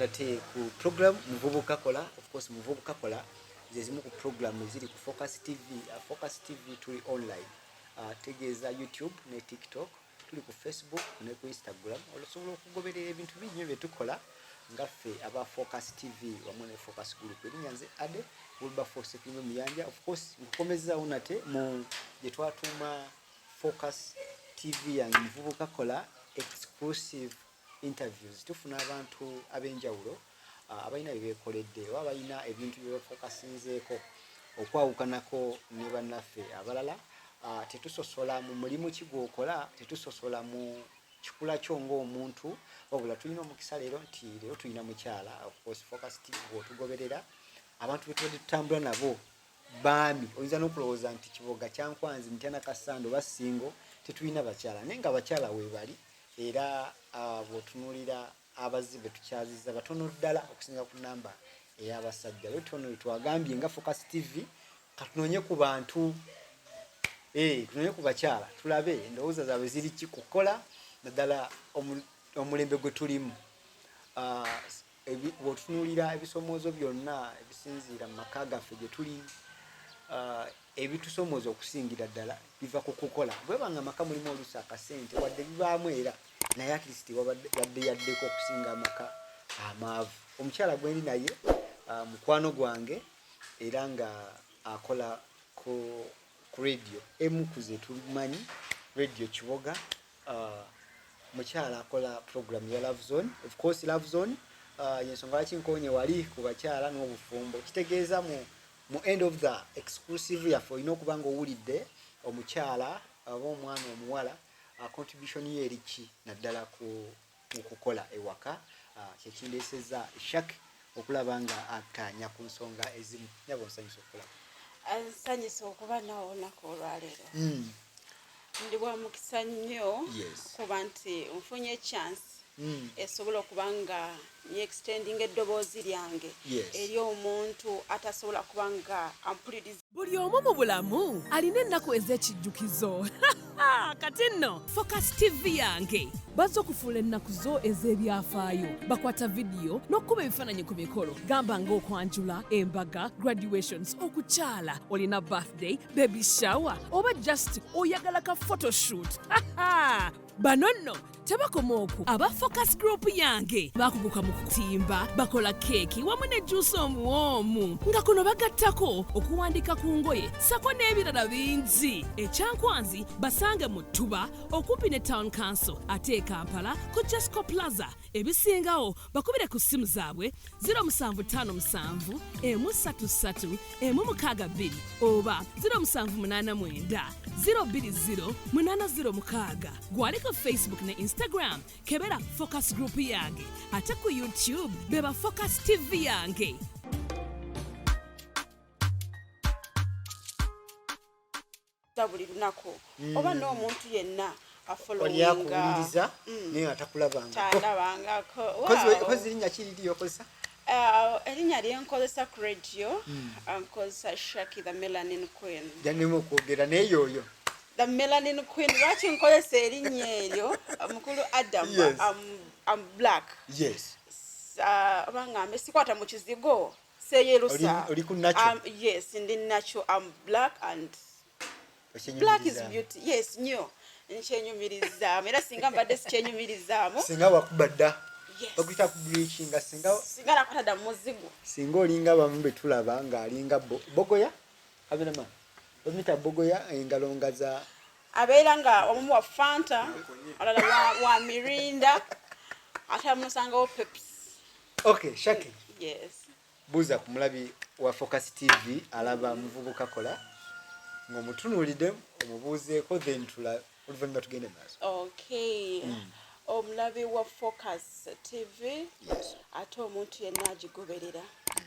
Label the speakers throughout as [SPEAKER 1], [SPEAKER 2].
[SPEAKER 1] nate ku program Muvubuka Kola. Of course, Muvubuka Kola ze zimu ku program eziri ku Focus TV. Focus TV tuli online, tegeeza YouTube ne TikTok, tuli ku Facebook ne ku Instagram. Osobola okugoberera ebintu bingi nnyo bye tukola nga ffe aba Focus TV wamu ne Focus Group. Erinnya nze Ade Wilberforce Kirime Muyanja. Of course, nkukomezaawo nate mu gye twatuuma Focus TV yange Muvubuka Kola exclusive interviews. Tufuna abantu ab'enjawulo, abalina bye beekoledde oba balina ebintu bye bafokasinzeeko okwawukanako ne bannaffe abalala. Tetusosola mu mulimu ki gw'okola, tetusosola mu kikula kyo ng'omuntu, wabula tulina omukisa leero nti leero tulina mukyala. Of course, Focus TV bw'otugoberera, abantu be tubadde tutambula nabo baami. Oyinza n'okulowooza nti Kiboga, Kyankwanzi, Mityana, Kassanda oba Ssingo tetulina bakyala, naye nga abakyala weebali. Era bw'otunuulira abazzi be tukyaziza batono ddala okusinga ku namba ey'abasajja. Lwetono twagambye nga Focus TV katunoonye ku bantu, tunoonye ku bakyala, tulabe endowooza zaabwe ziri ki kukola, naddala omulembe gwe tulimu. Bw'otunuulira ebisomoozo byonna ebisinziira mu maka gaffe gye tuli, ebitusomooza okusingira ddala biva ku kukola. Bweba nga amaka mulimu oluusi akasente, wadde bibaamu era, naye at least yadde yaddeko okusinga amaka amaavu. Omukyala gwendi naye, mukwano gwange, era nga akola ku radio emu ku ze tumanyi, Radio Kiboga. Mukyala akola program ya Love Zone. Of course, Love Zone, yensonga lwaki nkonye wali ku bakyala n'obufumbo. Kitegeeza mu end of the exclusive yaffe olina okuba nga owulidde omukyala oba omwana omuwala, contribution ye eri ki, naddala ku mu kukola ewaka. Kyekindeesezza Shak okulaba nga akkaanya ku nsonga ezimu. Nyaba, onsanyusa okulaba.
[SPEAKER 2] Nsanyusa okuba naawe olunaku olwaleero. Ndi wa mukisa nnyo kuba nti nfunye chance esobola okuba nga nyextendinga eddoboozi lyange eri omuntu atasobola kuba nga ampuliriza.
[SPEAKER 3] Buli omu mu bulamu alina ennaku ez'ekijjukizo. Kati nno Focus TV yange bazze okufuula ennaku zo ez'ebyafaayo. Bakwata vidiyo n'okukuba ebifaananyi ku mikolo, gamba ng'okwanjula, embaga, graduations, okukyala, olina birthday, baby shower oba just oyagala ka photoshoot. Bano nno tebakoma okwo. Aba Focus Group yange bakuguka mu kutimba, bakola keeki wamu ne juusi omuwoomu, nga kuno bagattako okuwandika ku ngoye sako n'ebirala bingi. Ekyankwanzi basange mu Ttuba okumpi ne Town Council, ate e Kampala ku Jesco Plaza. Ebisingawo bakubire ku ssimu zaabwe 0757 133 162 oba 0789 020 806. Gwali ku Facebook ne Instagram, kebera Focus Group yange, ate ku YouTube beba Focus TV yange.
[SPEAKER 2] Buli lunaku oba n'omuntu yenna
[SPEAKER 1] Oli
[SPEAKER 2] afollowinga
[SPEAKER 1] akuwuliriza naye nga takulabangako.
[SPEAKER 2] Talabangako.
[SPEAKER 1] Kozi erinnya ki liri okozesa?
[SPEAKER 2] Erinnya lyenkozesa ku radio, nkozesa Shaki the Melanin Queen.
[SPEAKER 1] Janemu okwogera naye yoyo.
[SPEAKER 2] The Melanin Queen. Lwaki nkozesa erinnya eryo, mukulu Adam? I'm black. Oba ngambe sikwata mu kizigo, seeyerusa.
[SPEAKER 1] Oli ku natural.
[SPEAKER 2] Yes, ndi natural. I'm black and black is beauty. Yes, nnyo nkyenyumirizaamu, era singa mbadde sikyenyumirizaamu
[SPEAKER 1] Singa wakuba dda.
[SPEAKER 2] Yes.
[SPEAKER 1] Bakuyita ku bleachinga singa
[SPEAKER 2] Singa nakwata dda mu muzigo.
[SPEAKER 1] Singa olinga abamu be tulaba ng'alinga bogoya, cameraman bamuyita bogoya, engalo nga za
[SPEAKER 2] Abeera nga omumu wa Fanta, olala wa Mirinda, ate amusangawo Pepsi.
[SPEAKER 1] Okay, Shaki.
[SPEAKER 2] Yes.
[SPEAKER 1] Buuza ku mulabi wa Focus TV alaba Muvubuka Kola ng'omutunuulidde, omubuuzeeko, then tula oluvannyuma tugende maaso.
[SPEAKER 2] Okay, omulabi wa Focus TV ate omuntu yenna agigoberera,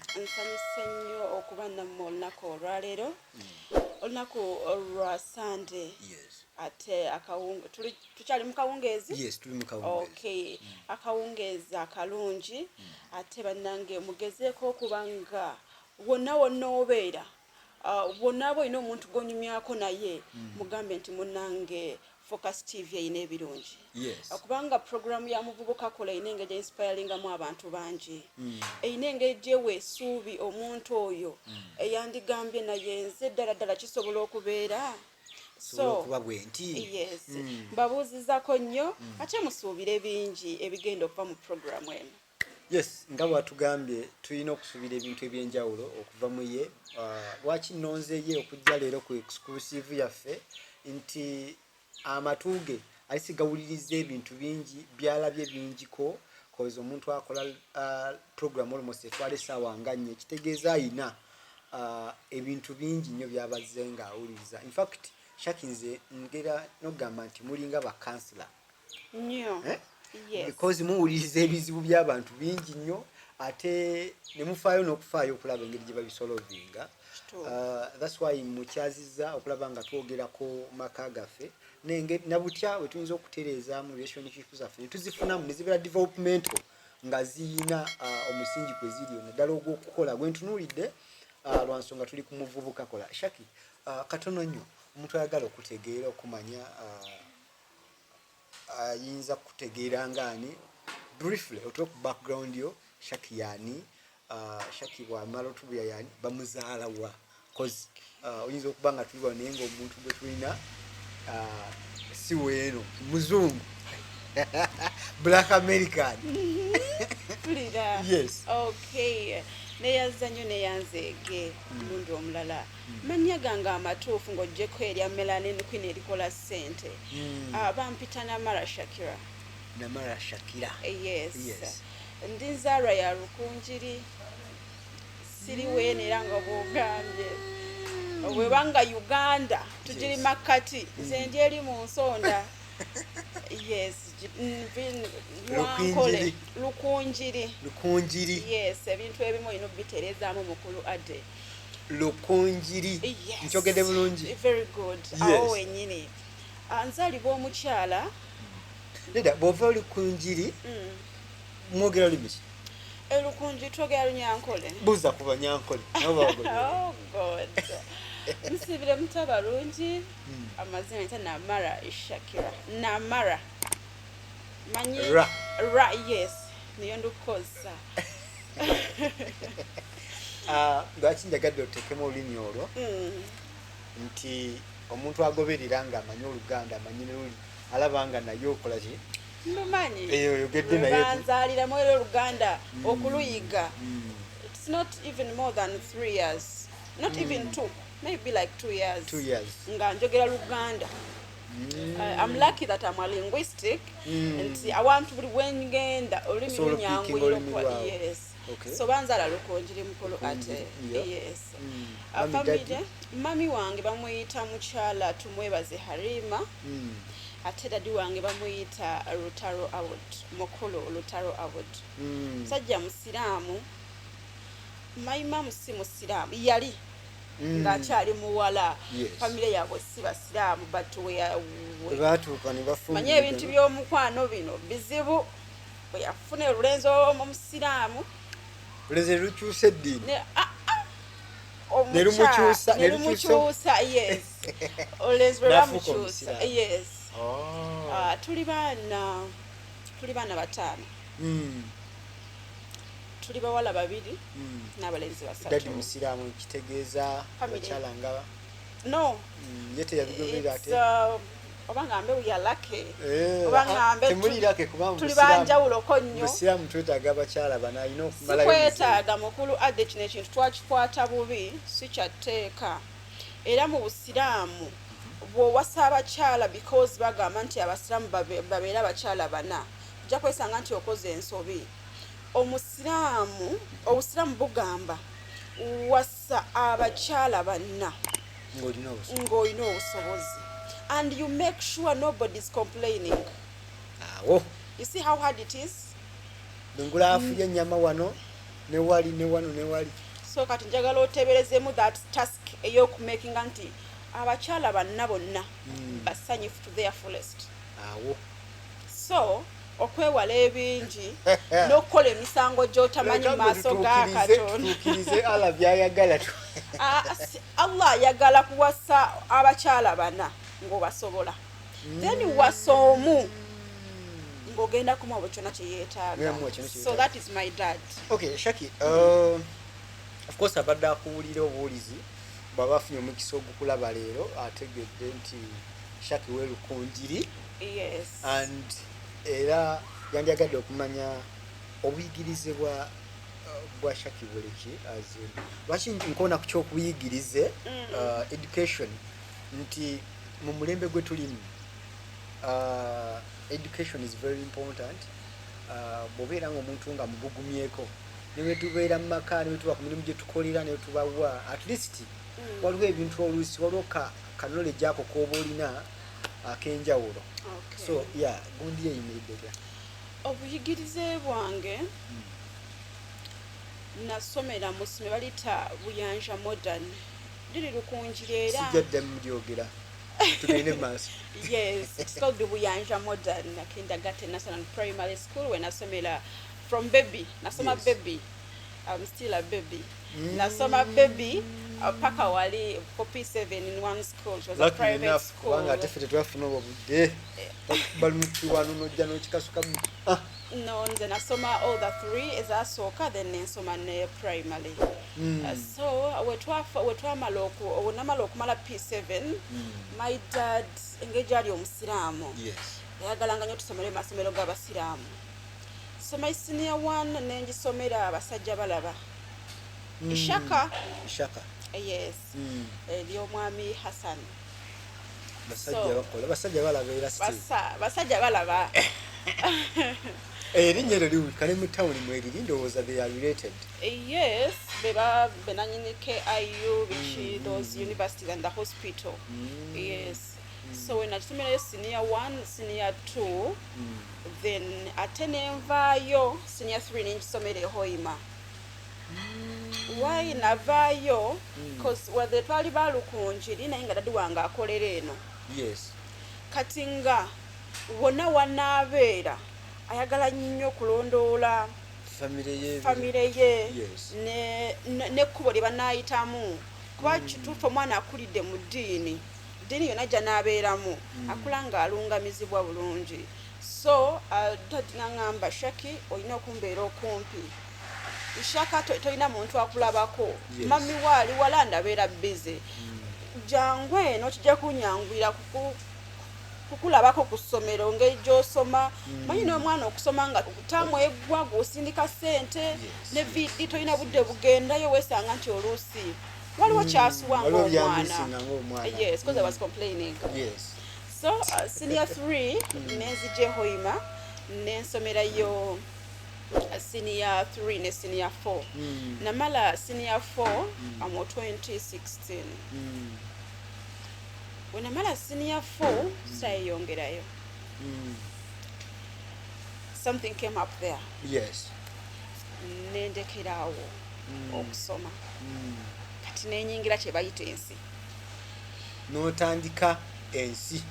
[SPEAKER 2] nsanyuse nnyo okuba nammwe olunaku olwaleero, olunaku lwa Sande, ate akawunge tukyali mu kawungeezi.
[SPEAKER 1] Yes, tuli mu kawungeezi.
[SPEAKER 2] Okay, akawungeezi akalungi. Ate bannange, mugezeeko okuba nga wonna wonna obeera, bwonna aba olina omuntu gw'onyumyako naye, mugambe nti munnange Focus TV erina ebirungi, kubanga programu ya Muvubuka Kola erina engeri gyeinspiringamu abantu bangi, erina engeri gyewa essuubi omuntu oyo eyandigambye, naye nze ddala ddala kisobola okubeera.
[SPEAKER 1] So okuba bwe nti.
[SPEAKER 2] Yes, mbabuuzizako nnyo, ate musuubire bingi ebigenda okuva mu programu eno.
[SPEAKER 1] Yes, nga bwatugambye, tulina okusuubira ebintu ebyenjawulo okuva mu ye. Lwaki nnonze ye okujja leero ku exclusive yaffe? Nti amatu ge alisi gawuliriza ebintu bingi, byalabye bingiko, cause omuntu akola program almost etwala essaawa nga 4, ekitegeeza ayina ebintu bingi nnyo byabazze nga awuliriza. Infact, Shaki, nze ngera nokugamba nti mulinga bakansula.
[SPEAKER 2] Nnyo.
[SPEAKER 1] Eh?
[SPEAKER 2] Yes.
[SPEAKER 1] Because muwuliriza ebizibu by'abantu bingi nnyo, ate ne mufaayo n'okufaayo okulaba engeri gye babisolovinga.
[SPEAKER 2] Kituufu.
[SPEAKER 1] That's why mukyazizza okulaba nga twogerako maka gaffe nabutya bwe tuyinza okutereezaamu relationship zaffe ne tuzifunamu ne zibeera developmental, nga ziyina omusingi kwe ziri, naddala ogw'okukola gwe ntunuulidde, lwa nsonga tuli ku Muvubuka Kola. Shaki, katono nnyo, omuntu ayagala okutegeera, okumanya, ayinza kutegeera ngaani? Briefly otuwe ku background yo. Shaki yani? Shaki bwamala otubuya yani, bamuzaala wa? Cause oyinza okuba nga tuli wano naye ngaomuntu gwe tulina si weeno, muzungu, black American.
[SPEAKER 2] Mpulira.
[SPEAKER 1] Yes.
[SPEAKER 2] Okay, neyanza nnyo, neyanzeege omulundi omulala. Mannya gange amatuufu, ng'oggyeko erya Melanin Queen erikola ssente, bampita Namara Shakira.
[SPEAKER 1] Namara Shakira.
[SPEAKER 2] Yes.
[SPEAKER 1] Yes.
[SPEAKER 2] Ndi nzaalwa ya Rukunjiri, siri weeno, era nga bwogambye bwebanga Uganda tugiri makkati, nze ndi eri mu nsonda. Yes, Lwankole.
[SPEAKER 1] Lukunjiri.
[SPEAKER 2] Lukunjiri.
[SPEAKER 1] Lukunjiri.
[SPEAKER 2] Yes, ebintu ebimu olina obitereezaamu, mukulu Ade.
[SPEAKER 1] Lukunjiri.
[SPEAKER 2] Yes.
[SPEAKER 1] Nkyogedde bulungi?
[SPEAKER 2] Very good. Awo wenyini. Nzaalibwa omukyala.
[SPEAKER 1] Nedda, bw'ova Lukunjiri, mwogera lulimi ki?
[SPEAKER 2] Elukunjiri twogera Lunyankole.
[SPEAKER 1] Buuza ku Banyankole nabo bagoberera.
[SPEAKER 2] Oh God, musibire muto balungi. Amazina nita Namara Shakira. Namara manyi.
[SPEAKER 1] Ra.
[SPEAKER 2] Ra, yes, niyo ndikukozesa.
[SPEAKER 1] Ah, lwaki njagadde oteekemu olulimi olwo? Nti omuntu agoberera ng'amanyi Oluganda, amanyi ne luli, alaba nga naye okola ki?
[SPEAKER 2] Ndumanyi.
[SPEAKER 1] Eh, oyogedde naye.
[SPEAKER 2] Banzaaliramu, era Oluganda okuluyiga, it's not even more than 3 years, not even two, maybe like 2 years.
[SPEAKER 1] 2 years.
[SPEAKER 2] Nga njogera Luganda. I'm lucky that I'm a linguistic, nti awantu buli bwengenda olulimi
[SPEAKER 1] Osobola okupiikinga
[SPEAKER 2] lunyanguyira
[SPEAKER 1] olulimi
[SPEAKER 2] okuba.
[SPEAKER 1] lwawe.
[SPEAKER 2] Yes.
[SPEAKER 1] Okay.
[SPEAKER 2] So banzaala Lukonjiri, mukulu ate. Yes.
[SPEAKER 1] Mummy,
[SPEAKER 2] Family,
[SPEAKER 1] daddy?
[SPEAKER 2] Mummy wange bamuyita mukyala Tumwebaze Harima, ate daddy wange bamuyita Lutaro Awod, mukulu Lutaro Awod, musajja musiraamu. My mum si musiraamu, yali ng'akyali muwala. Famire yaabwe si basiraamu, but
[SPEAKER 1] Bwe baatuuka ne bafumbirwa.
[SPEAKER 2] Manye ebintu by'omukwano bino bizibu. Bwe yafuna olulenzi omusiraamu,
[SPEAKER 1] Olulenzi lukyusa eddiini.
[SPEAKER 2] Ne
[SPEAKER 1] Ne lumukyusa-
[SPEAKER 2] ne
[SPEAKER 1] ne lukyusa-
[SPEAKER 2] lumukyusa, yes, olulenzi lwe
[SPEAKER 1] N'afuuka
[SPEAKER 2] lwamukyusa.
[SPEAKER 1] omusiraamu.
[SPEAKER 2] Yes.
[SPEAKER 1] Oh.
[SPEAKER 2] Ah, tuli baana bataano. Tuli bawala babiri n'abalenzi
[SPEAKER 1] Daddy
[SPEAKER 2] basatu.
[SPEAKER 1] musiraamu, kitegeeza
[SPEAKER 2] Family.
[SPEAKER 1] abakyala nga
[SPEAKER 2] No.
[SPEAKER 1] Ye teyabigoberera
[SPEAKER 2] It's,
[SPEAKER 1] ate.
[SPEAKER 2] Oba ngambe we are lucky,
[SPEAKER 1] Eh,
[SPEAKER 2] oba
[SPEAKER 1] ah,
[SPEAKER 2] ngambe
[SPEAKER 1] temuli lucky kubanga
[SPEAKER 2] tuli banjawuloko nnyo.
[SPEAKER 1] Musiraamu twetaaga abakyala bano, alina okumalayo emizimu.
[SPEAKER 2] Sikwetaaga, mukulu Adde. Kino ekintu twakikwata bubi, si kyatteeka. Era mu busiraamu bw'owasa abakyala, because bagamba nti abasiraamu babeere abakyala bana, ojja kwesanga nti okoze ensobi. Omusiraamu, obusiraamu bugamba wasa abakyala banna
[SPEAKER 1] Ng'olina obusobozi.
[SPEAKER 2] Ng'olina obusobozi, and you make sure nobody is complaining.
[SPEAKER 1] Awo.
[SPEAKER 2] You see how hard it is?
[SPEAKER 1] Bwengula afuye ennyama wano ne wali ne wano ne wali.
[SPEAKER 2] So kati njagala oteberezemu that task ey'okumakinga nti abakyala banna bonna basanyufu to their fullest.
[SPEAKER 1] Awo.
[SPEAKER 2] So okwewala ebingi n'okukola emisango gy'otamanyi mu maaso ga Katonda.
[SPEAKER 1] Tutuukirize Allah byayagala.
[SPEAKER 2] Ah, Allah ayagala kuwasa abakyala bana ng'obasobola. Then wasa omu ng'ogenda kumuwa buli kyonna kye yeetaaga.
[SPEAKER 1] Ng'ogenda kumuwa kyonna kye
[SPEAKER 2] So
[SPEAKER 1] yeetaaga.
[SPEAKER 2] that is my dad.
[SPEAKER 1] Okay, Shaki, of course abadde akuwulira obuwulizi, bw'aba afunye omukisa ogukulaba leero, ategedde nti Shaki weerukunjiri.
[SPEAKER 2] Yes.
[SPEAKER 1] And era yandyagadde okumanya obuyigirize bwa Shaki buliki, as in, lwaki nkoona ku kyokubuyigirize, education, nti mu mulembe gwe tulimu, education is very important. Bw'obeera nga omuntu nga mubugumyeko, ne bwe tubeera mu maka, ne bwe tuba ku mirimu gye tukolera, ne bwe tubawa, at least waliwo ebintu oluusi waliwo ka knowledge ako k'oba olina ak'enjawulo. So yeah, gundi yeyimiridde tya?
[SPEAKER 2] Obuyigirize bwange, nasomera mu ssomero balita Buyanja Modern, liri Lukunjira era.
[SPEAKER 1] Sijja ddamu lyogera, tugende mu maaso.
[SPEAKER 2] Yes, it's called the Buyanja Modern Kindergarten National Primary School, we nasomera from baby. Nasoma baby, I'm still a baby. Nasoma baby paka wali for P7 in one school. It was a
[SPEAKER 1] Lucky
[SPEAKER 2] private
[SPEAKER 1] enough,
[SPEAKER 2] school.
[SPEAKER 1] kubanga ate ffe tetwafuna obwo budde. Balumukiwano nojja n'okikasukamu. Ah,
[SPEAKER 2] No, nze nasoma all the three ezasooka, then nensoma ne primary. So wenamala okumala P7, my dad, engeri gyali omusiraamu, yayagalanga nnyo tusomere mu masomero g'abasiraamu. So my senior one nengisomera Abasajja Balaba, Ishaka.
[SPEAKER 1] Ishaka.
[SPEAKER 2] Yes, ery'omwami Hassan.
[SPEAKER 1] Basajja bakola, Basajja Balaba era still.
[SPEAKER 2] Basajja Balaba.
[SPEAKER 1] Erinnya eryo liwulika ne mu tawuni mweriri, ndowooza they are related.
[SPEAKER 2] Yes, beba benanyini KIU, biki, those universities and the hospital. Yes, so when nasomerayo senior one, senior two, then ate nenvaayo senior three nengisomera e Hoima. Why navaayo? Cause wadde twali balukunjiri, naye nga daddy wange akolera eno. Kati nga wonna wanaabeera ayagala nnyo okulondoola
[SPEAKER 1] famire ye.
[SPEAKER 2] Famire ye n'ekkubo lye banaayitamu, kuba kituufu omwana akulidde mu ddiini, ddiini yonna gy'anaabeeramu akula ng'alungamizibwa bulungi. So daddy naŋŋamba, "Shaki, olina okumbeera okumpi. Ishaka, tolina muntu akulabako. Mummy waali wala, ndabeera busy. Jangu eno, kijja kunyanguyira kukulabako ku ssomero ngeri gy'osoma." Manyi n'omwana okusoma nga taamu eggwa, gw'osindika ssente ne VD, tolina budde bugendayo, weesanga nti oluusi waliwo kyasuwa
[SPEAKER 1] Waliwo
[SPEAKER 2] ng'omwana.
[SPEAKER 1] byamissinga ng'omwana.
[SPEAKER 2] Yes, because I was complaining. So senior 3 nenzija e Hoima, nensomerayo senior 3 ne senior 4. Namala senior 4 mu 2016. Bwe namala senior 4, sayeyongerayo. Something came up there, nendekeraawo okusoma. Kati nenyingira kye bayita ensi.
[SPEAKER 1] N'otandika ensi.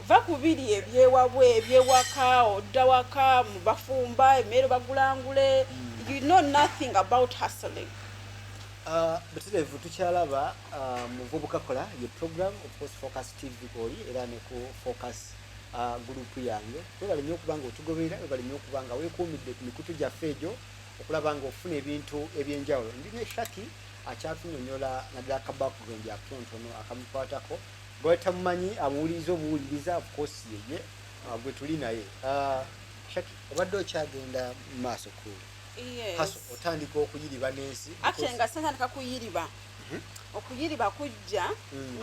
[SPEAKER 2] Va ku biri ebyewabwe, ebyewaka, odda waka mu bafumba emmere, bagulangule. You know nothing about hustling.
[SPEAKER 1] Butereevu tukyalaba Muvubuka Kola ye program, of course Focus TV oli era ne ku Focus group yange. Webale nnyo okuba nga otugoberera, webale nnyo okuba nga weekuumidde ku mikutu gyaffe egyo okulaba nga ofuna ebintu ebyenjawulo. Ndi ne Shaki akyatunyonyola naddala ka background akatonotono akamukwatako. Bwe tamumanyi amuwuliriza obuwuliriza, of course yeye gwe tuli naye. Shaki, obadde okyagenda mu maaso ku
[SPEAKER 2] Yes.
[SPEAKER 1] hustle, otandika okuyiriba n'ensi.
[SPEAKER 2] Actually nga santandika kuyiriba. Okuyiriba kujja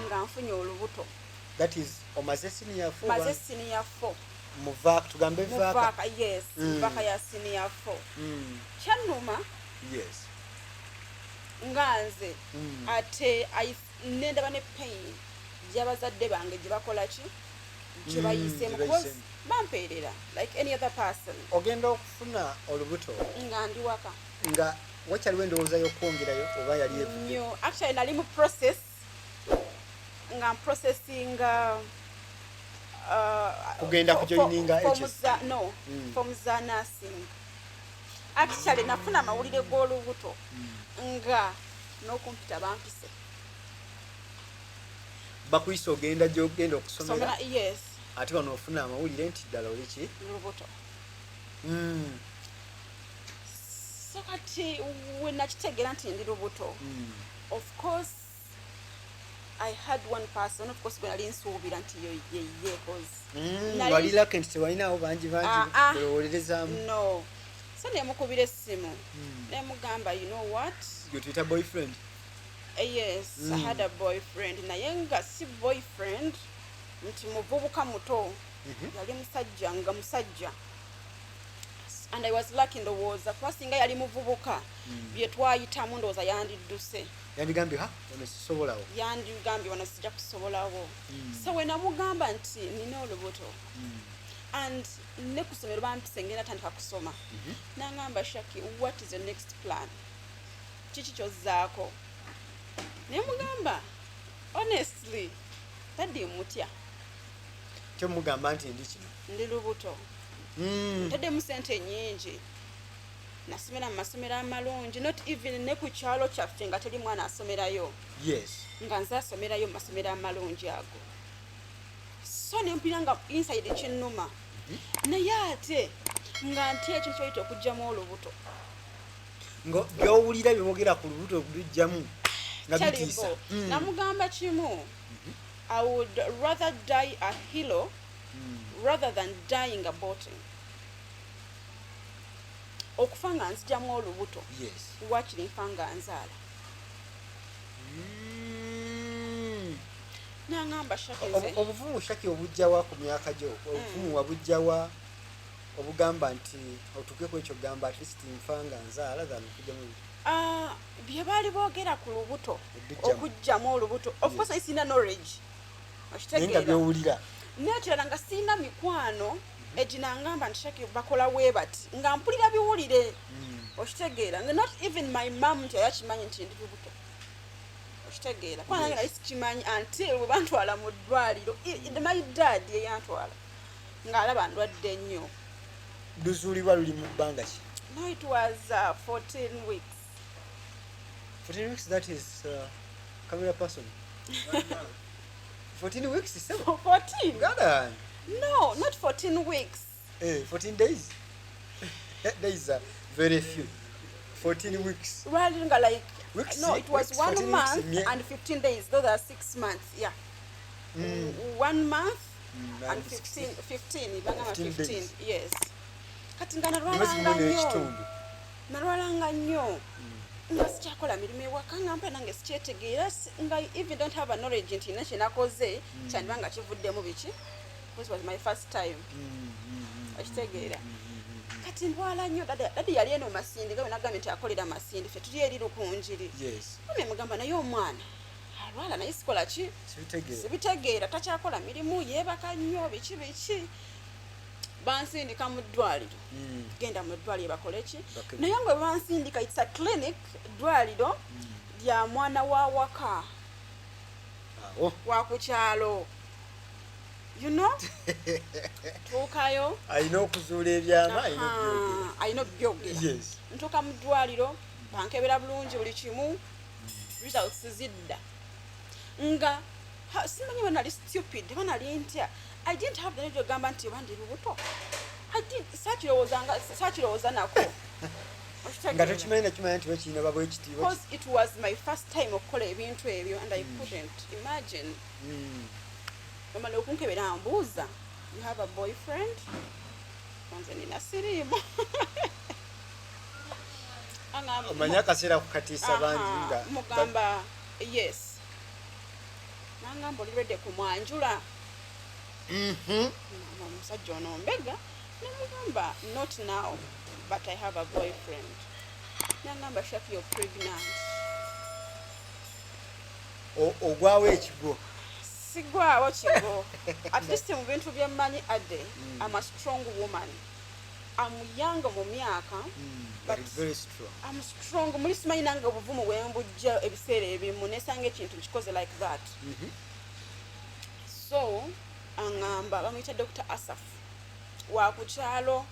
[SPEAKER 2] nga nfunye olubuto.
[SPEAKER 1] That is omaze senior four?
[SPEAKER 2] Maze senior 4.
[SPEAKER 1] Muvaaka, tugambe vaaka.
[SPEAKER 2] Muvaaka, yes. Vaaka ya senior 4. Kyannuma nga nze ate nendaba ne pain gy'abazadde bange gye bakola ki, gye bayiseemu,
[SPEAKER 1] gye
[SPEAKER 2] because
[SPEAKER 1] bayiseemu.
[SPEAKER 2] bampeerera like any other person.
[SPEAKER 1] Ogenda okufuna olubuto
[SPEAKER 2] nga ndi waka.
[SPEAKER 1] Nga wakyaliwo endowooza y'okwongerayo oba yali evudde?
[SPEAKER 2] Nnyo. Actually nali mu process nga mprocessinga
[SPEAKER 1] Kugenda kujoininga HS?
[SPEAKER 2] No, form za nursing. Actually nafuna amawulire g'olubuto nga n'okumpita bampise.
[SPEAKER 1] Bakuyisa ogenda gyogenda okusomera?
[SPEAKER 2] Somera, yes.
[SPEAKER 1] Ate wano ofuna amawulire nti ddala oli ki?
[SPEAKER 2] Lubuto. So kati we nakitegeera nti ndi lubuto, of course I had one person, of course, gwe nali nsuubira nti yo yeye, 'cause
[SPEAKER 1] Wali lucky nti tewalinawo bangi bangi
[SPEAKER 2] Ah, ah.
[SPEAKER 1] bewolerezaamu.
[SPEAKER 2] No, so nemukubira essimu, nemugamba, "You know what?"
[SPEAKER 1] Gwe tuyita boyfriend.
[SPEAKER 2] Yes, I had a boyfriend, naye nga si boyfriend nti muvubuka muto, yali musajja nga musajja, and I was lucky ndowooza, kuba singa yali muvubuka, bye twayitamu ndowooza yandidduse.
[SPEAKER 1] Yandigambye, "Ha, ono sisobolawo."
[SPEAKER 2] Yandigambye, "Wano sijja kusobolawo." So we namugamba nti nina olubuto and ne ku ssomero bampise, ngenda tandika kusoma, nangamba, "Shaki, what is your next plan? Kiki kyozzaako?" Naye mugamba, "Honestly, daddy mutya."
[SPEAKER 1] Kyomugamba nti ndi kino.
[SPEAKER 2] Ndi lubuto. Ntaddemu sente nyingi, nasomera mu masomero amalungi, not even ne ku kyalo kyaffe nga teri mwana asomerayo, nga nze asomerayo mu masomero amalungi ago. So nempulira nga inside kinnuma, naye ate nga ntya ekintu kyoyita okugjamu olubuto.
[SPEAKER 1] Nga byowulira byebogera ku lubuto lujjamu nga bitiisa.
[SPEAKER 2] Terrible. Namugamba kimu, I would rather die a hero rather than dying aborting. Okufa nga nzijamu olubuto, wakiri nfa nga nzaala. Nangamba, "Shaki, nze
[SPEAKER 1] Obuvumu, Shaki, obujjawa ku myaka gyo? Obuvumu wabujjawa obugamba nti otuuke ku ekyo gamba, "At least nfa nga nzaala than okujjamu olubuto"?
[SPEAKER 2] Ah, bye baali boogera ku lubuto,
[SPEAKER 1] Okujjamu.
[SPEAKER 2] okugjamu olubuto, of course sirina knowledge.
[SPEAKER 1] Naye nga
[SPEAKER 2] Okitegeera?
[SPEAKER 1] byowulira.
[SPEAKER 2] Nekirala nga sirina mikwano eginangamba nti, "Shaki, bakola bwe bati," nga mpulira biwulire. Okitegeera? Nga not even my mum nti yakimanyi nti ndi lubuto. Okitegeera? Kuba nange nali sikimanyi until bwe bantwala mu ddwaliro. My dad yeyantwala ng'alaba ndwadde nnyo.
[SPEAKER 1] Luzuulibwa luli mu bbanga ki?
[SPEAKER 2] No, it was 14 weeks.
[SPEAKER 1] 14 weeks, that is camera person, 14 weeks, sebo.
[SPEAKER 2] 14.
[SPEAKER 1] Muganda wange.
[SPEAKER 2] No, not 14 weeks.
[SPEAKER 1] Eh, 14 days, days are very few. 14 weeks.
[SPEAKER 2] Lwali nga like
[SPEAKER 1] Weeks,
[SPEAKER 2] no, it was
[SPEAKER 1] weeks,
[SPEAKER 2] one
[SPEAKER 1] 14 weeks,
[SPEAKER 2] month and 15 days. Those are 6 months, yeah. One month and
[SPEAKER 1] and
[SPEAKER 2] 15, 15, bagamba.
[SPEAKER 1] 15
[SPEAKER 2] 15
[SPEAKER 1] days.
[SPEAKER 2] Yes. Kati nga
[SPEAKER 1] Emyezi
[SPEAKER 2] nalwalanga
[SPEAKER 1] gumu
[SPEAKER 2] nnyo.
[SPEAKER 1] n'ekitundu.
[SPEAKER 2] Nalwalanga nnyo nga sikyakola mirimu ewaka, nga mpa nange sikyetegeera, nga even don't have a knowledge nti nina kyenakoze kyandiba nga kivuddemu biki, because it was my first time. Okitegeera? Kati ndwala nnyo. Daddy yali eno Masindi, nga bwe nagambye nti akolera Masindi, ffe tuli eri Lukunjiri. Mummy mugamba, naye omwana alwala, naye sikola ki?
[SPEAKER 1] Sibitegeera.
[SPEAKER 2] Sibitegeera, takyakola mirimu, yeebaka nnyo, biki biki. Bansindika mu ddwaliro. Genda mu ddwaliro bakole ki?
[SPEAKER 1] Bakebere.
[SPEAKER 2] Naye nga bwe bansindika, it's a clinic, ddwaliro lya mwana wa waka
[SPEAKER 1] Awo.
[SPEAKER 2] wa ku kyalo. Tuukayo.
[SPEAKER 1] Alina okuzuula ebyama, alina okubyogera.
[SPEAKER 2] Aha, alina okubyogera. Ntuuka mu ddwaliro, bankebera bulungi buli kimu, results zidda nga simanyi bwe nali stupid oba nali ntya. I didn't have the knowledge ogamba nti oba ndi lubuto. I didn't- saakirowooza nako.
[SPEAKER 1] Nga tokimanyi nakimanya nti bakirina babwa ekitiibwa.
[SPEAKER 2] Because it was my first time okukola ebintu ebyo and I couldn't imagine. Bamala okunkebera, mbuuza, "You have a boyfriend?" Nze nina siriimu.
[SPEAKER 1] Omanyi akaseera kukatiisa bangi nga
[SPEAKER 2] Mugamba, "Yes." Nangamba, "Oli ready kumwanjula?" Ngamba, "Omusajja ono mbega." Nemugamba, "Not now, but I have a boyfriend." Nangamba, "Shaki, you're pregnant."
[SPEAKER 1] Ogwawo ekigo.
[SPEAKER 2] Sigwawo kigo. At least mu bintu byemmanyi adde, I'm a strong woman. I'm young mu myaka,
[SPEAKER 1] but
[SPEAKER 2] but
[SPEAKER 1] very strong.
[SPEAKER 2] I'm strong. Muli simanyi nange obuvumu bwembujja ebiseera ebimu nesanga ekintu nkikoze like that. So aŋŋamba, bamuyita Dr Asaf wa ku kyalo,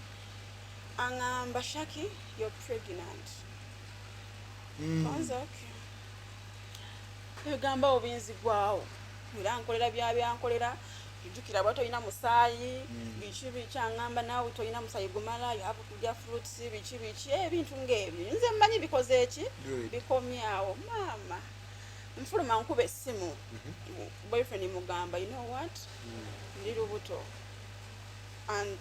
[SPEAKER 2] aŋŋamba, "Shaki, you're pregnant." Kwanza okay, ebigamba obinzigwawo era nkolera byabyankolera. Jjukira bwa tolina musaayi, biki biki, aŋŋamba naawe tolina musaayi gumala, you have kulya fruits, biki biki, ebintu ng'ebyo. Nze mmanyi bikoze eki?
[SPEAKER 1] Good.
[SPEAKER 2] Bikomyawo. Maama, nfuluma, nkuba essimu boyfriend, mugamba, "You know what, ndi lubuto and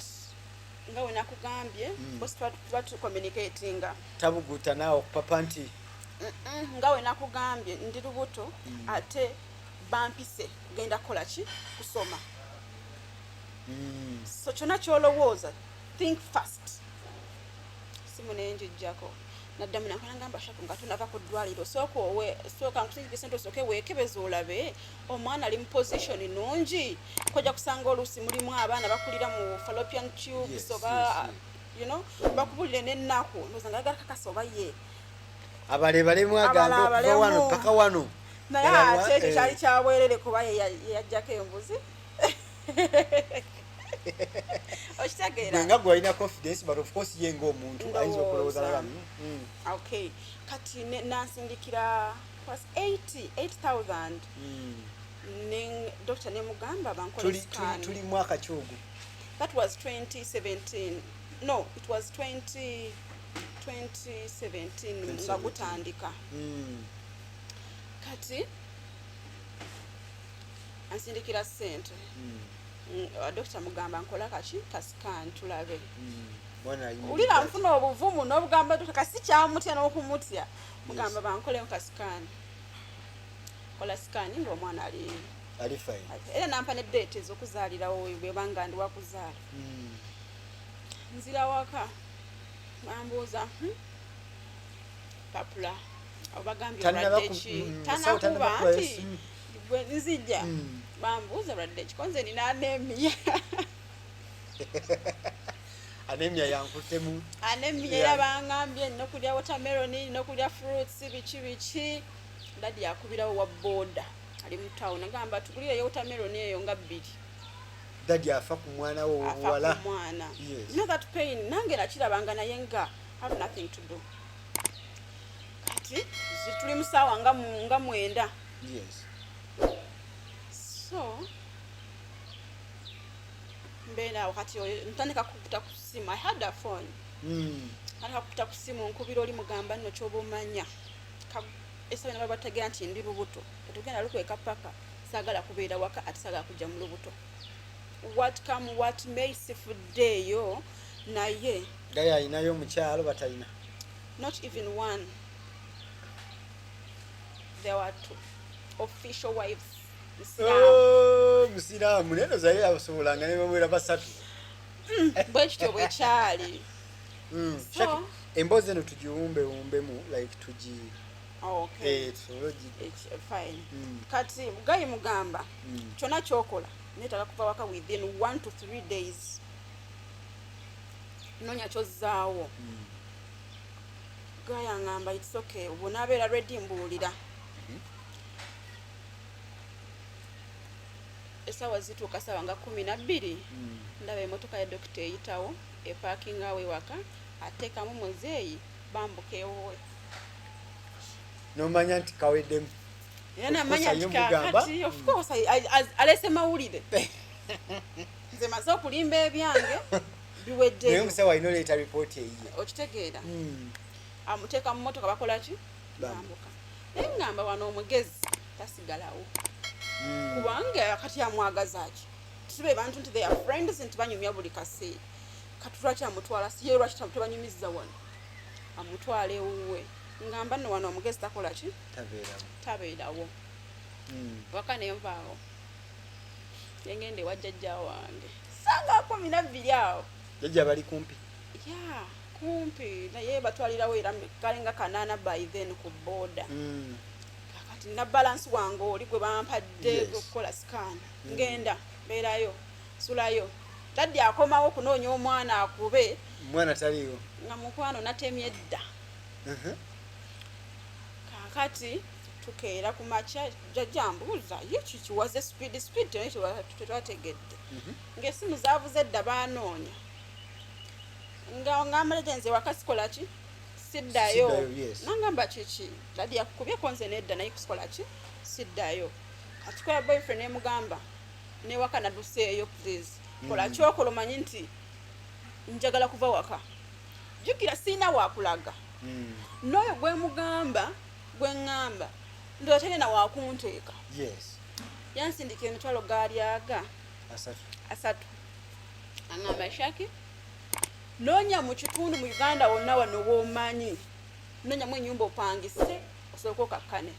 [SPEAKER 2] nga we nakugambye, bosi tuba tucommunicatinga."
[SPEAKER 1] Tabuguta naawe okupapa nti
[SPEAKER 2] Nga we nakugambye, ndi lubuto, ate bampise kugenda kukola ki? Kusoma. So kyonna kyolowooza, think fast." Simu nenjijjako, naddamu nakola, ngamba, "Shatu, nga tonava ku ddwaliro, sooka owe, sooka nkusindika esente, osooke weekebeza olabe omwana ali mu position nungi. Kojja kusanga oluusi mulimu abaana bakulira mu fallopian tubes oba bakubulire n'ennaku." Ndowooza nga ayagala kakasa oba ye.
[SPEAKER 1] Abalebalemu agambe
[SPEAKER 2] Abala
[SPEAKER 1] okuva
[SPEAKER 2] abalemu.
[SPEAKER 1] wano paka wano.
[SPEAKER 2] Naye
[SPEAKER 1] Ddala
[SPEAKER 2] ate ekyo kyali kyabwerere, kuba ye yajjako embuzi, okitegeera?
[SPEAKER 1] Gwe nga gwe walina confidence, but of course ye ng'omuntu ayinza okulowooza
[SPEAKER 2] Ndowooza.
[SPEAKER 1] naga,
[SPEAKER 2] Okay, kati nansindikira was 80 8000. Ne doctor nemugamba bankole scan.
[SPEAKER 1] Tuli mwaka ki ogwo?
[SPEAKER 2] That was 2017. No, it was 20 2017 nga
[SPEAKER 1] 2017.
[SPEAKER 2] gutandika. Kati ansindikira sente. Dokita mugamba nkola kaki? Ka scan tulabe.
[SPEAKER 1] Mwana ayimiridde
[SPEAKER 2] Wulira,
[SPEAKER 1] ati.
[SPEAKER 2] nfuna obuvumu n'obugamba dokita, kasi kyamutya n'okumutya, mugamba bankolemu ka scan. Kola scan ng'omwana ali
[SPEAKER 1] Ali fine.
[SPEAKER 2] Era nampa ne date ez'okuzaalirawo bwebanga ndi wakuzaala. Nzira waka, bambuuza, Papula obagambye
[SPEAKER 1] Tannaba
[SPEAKER 2] olwadde ki?"
[SPEAKER 1] musawo
[SPEAKER 2] Tanakuba
[SPEAKER 1] tannaba kubayo
[SPEAKER 2] nti
[SPEAKER 1] ssimu.
[SPEAKER 2] Gwe nzija, bambuuza lwadde ki, ko nze nina anemia.
[SPEAKER 1] Anemia yankutemu.
[SPEAKER 2] Anemia. Era bangambye nina okulya watermelon, nina okulya fruits, biki biki. Daddy akubirawo wa boda ali mu town, agamba tugulireyo watermelon eyo nga bbiri.
[SPEAKER 1] Daddy afa ku mwana wo
[SPEAKER 2] Afa
[SPEAKER 1] obuwala.
[SPEAKER 2] ku mwana.
[SPEAKER 1] Yes.
[SPEAKER 2] You know that pain, nange nakirabanga, naye nga have nothing to do. Kati tuli mu saawa nga 9. So mbeera awo, kati oyo ntandika kukuta ku simu. I had a phone. Ntandika kukuta ku simu, nkubira oli, mugamba, "Nno kyoba omanya, esawa yonna babategeera nti ndi lubuto, tetugenda lukweka paka, saagala kubeera waka, ate saagala kujja mu lubuto. What come what may, sifuddeeyo naye."
[SPEAKER 1] Gaye alinayo omukyalo batalina?
[SPEAKER 2] Not even one. There were two official wives. Musiraamu.
[SPEAKER 1] Oh, musiraamu, naye nozaye abasobolanga ne bawera basatu.
[SPEAKER 2] Bwe kityo bwe kyali.
[SPEAKER 1] Shaki, emboozi eno tugiwumbewumbemu, like tugi
[SPEAKER 2] Okay.
[SPEAKER 1] Tusobole
[SPEAKER 2] Fine. Kati guy mugamba, "Kyonna kyokola, neetaaga kuva waka within 1 to 3 days, noonya kyozzaawo." Guy aŋŋamba, "It's okay, bwonaabeera ready mbuulira." Essaawa zituuka saawa nga 12. Ndaba emotoka ya dokita eyitawo, epaakinga awo ewaka, ateekamu muzeeyi, bambuka ewuwe.
[SPEAKER 1] Nomanya nti kaweddemu.
[SPEAKER 2] Era namanya
[SPEAKER 1] Of course,
[SPEAKER 2] nti
[SPEAKER 1] mugamba.
[SPEAKER 2] kakati of course alese mawulire, nze maze okulimba, ebyange
[SPEAKER 1] Naye
[SPEAKER 2] biweddeyo.
[SPEAKER 1] omusawo alina oleeta ripooti eyiye.
[SPEAKER 2] Okitegeera? Amuteeka mu motoka, bakola ki?
[SPEAKER 1] Bambuka.
[SPEAKER 2] Bambuka. Naye ngamba wano omugezi tasigalawo, kubanga kati amwagaza ki? Sibe bantu nti they are friends, nti banyumya buli kaseera. Kati lwaki amutwala? Siye lwaki tebanyumiza wano? Amutwala ewuwe. Ngamba nno wano omugezi takola ki?
[SPEAKER 1] Tabeerawo.
[SPEAKER 2] Tabeerawo. Waka nenvaawo, nengenda ewa jjajja wange sanga 12 awo.
[SPEAKER 1] Jjajja bali kumpi?
[SPEAKER 2] Ya, kumpi, naye batwalirawo era kalenga 8 by then ku boda. Kakati nina balance wange oli gwe bampadde okukola scan. Ngenda mbeerayo, sulayo. Daddy akomawo okunoonya omwana akube.
[SPEAKER 1] Omwana taliiwo.
[SPEAKER 2] Nga mukwano natemye dda. Kakati tukeera ku makya, jjajja mbuuza, "Ye kiki waze speed speed?" Naye tetwategedde ng'essimu zaavuze dda, baanoonya. Nga ngamba, "Nze waka sikola ki? Siddayo."
[SPEAKER 1] Siddayo, yes.
[SPEAKER 2] Nangamba, "Kiki? Daddy yakukubyeko?" "Nze nedda, naye kusikola ki? Siddayo." Kati kola boyfriend nemugamba Newaka naduseeyo, please kola kyokola, omanyi nti njagala kuva waka. Jjukira siina wakulaga. N'oyo gwe mugamba, gwe ŋŋamba ndoza talina wakunteeka. Yansindika emitwalo gaali aga
[SPEAKER 1] 30.
[SPEAKER 2] 30. Aŋŋamba, "Shaki, noonya mu kitundu mu Uganda wonna wano w'omanyi, noonyamu ennyumba opangise osooke okakkane."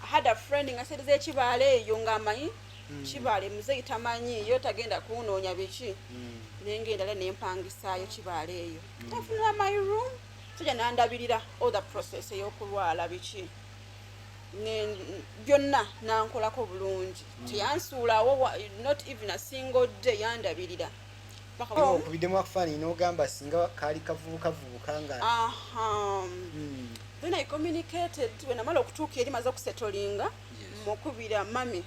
[SPEAKER 2] I had a friend nga sente z'ekibaala eyo ng'amanyi kibaale muzeeyi tamanyi yo, tagenda kunoonya biki. Nengenda era nempangisaayo kibaala eyo, nafunira my room, soja nandabirira all the process ey'okulwala biki. Byonna nankolako bulungi, teyansuulawo not even a single day, yandabirira paka
[SPEAKER 1] Okubiddemu akufaananyi n'ogamba singa kaali kavubuka vubuka nga
[SPEAKER 2] Aha. Then I communicated. When namala okutuuka eri, maze okusettlinga, mukubira mami,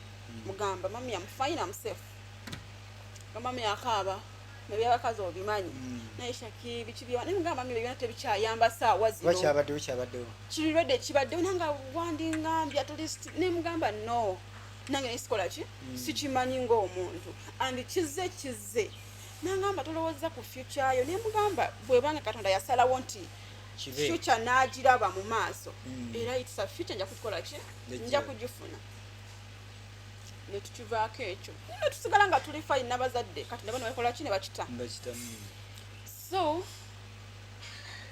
[SPEAKER 2] mugamba, "Mami, am fine, am safe." Nga mami akaaba nebyabakazi obimanyi. "Naye Shaki, biki bya?" Naye mugamba, "Mami, byonna tebikyayamba saawa
[SPEAKER 1] Kuba
[SPEAKER 2] zino."
[SPEAKER 1] Kyabaddewo, kyabaddewo.
[SPEAKER 2] Kirirwedde kibaddewo, nanga wandingambye at least. Nemugamba, "No, nange nesikola ki, sikimanyi ng'omuntu and kizze kizze." Nangamba, "Tolowooza ku future yo?" Nemugamba, "Bwebanga Katonda yasalawo nti
[SPEAKER 1] Kibe.
[SPEAKER 2] future n'agiraba mu maaso, era it's a future, nja kukikola ki,
[SPEAKER 1] Nja
[SPEAKER 2] nja kugifuna." Netukivaako ekyo, netusigala nga tuli fine n'abazadde. Kati nabo nebakola ki, ne bakita.
[SPEAKER 1] Mbakita.
[SPEAKER 2] So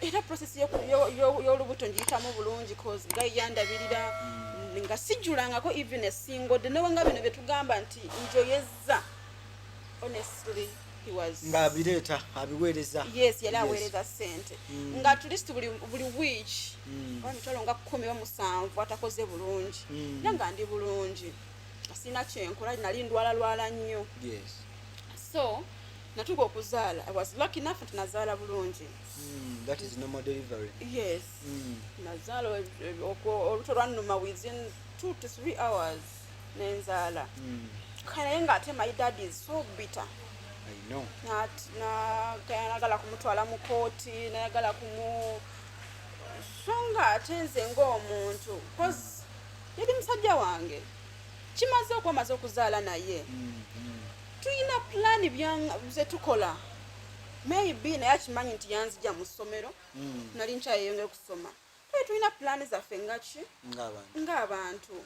[SPEAKER 2] era process y'olubuto ngiyitamu bulungi, cause guy yandabirira nga sijjulangako even a single day. Newe nga bino byetugamba nti njoyezza, honestly he was
[SPEAKER 1] Ng'abireeta, abiweereza.
[SPEAKER 2] Yes, yali aweereza sente nga at least buli week oba emitwalo nga 10 oba 7 atakoze bulungi. Era nga ndi bulungi, sirina kyenkola, nali ndwalalwala nnyo. So natuuka okuzaala. I was lucky enough nti nazaala bulungi.
[SPEAKER 1] That is normal delivery.
[SPEAKER 2] Yes. Nazaala, olubuto lwannuma within 2 to 3 hours nenzaala. Kale naye ngaate my dad is so bitter.
[SPEAKER 1] I know.
[SPEAKER 2] Nayagala kumutwala mu kooti, nayagala kumu, so nga ate nze ng'omuntu, cause yali musajja wange, kimaze okuba maze okuzaala naye, tulina pulaani ze tukola maybe, naye akimanyi nti yanzija mu ssomero. Nali nkyayeyongera okusoma, naye tulina pulaani zaffe ngaki
[SPEAKER 1] Ng'abantu.
[SPEAKER 2] Ng'abantu.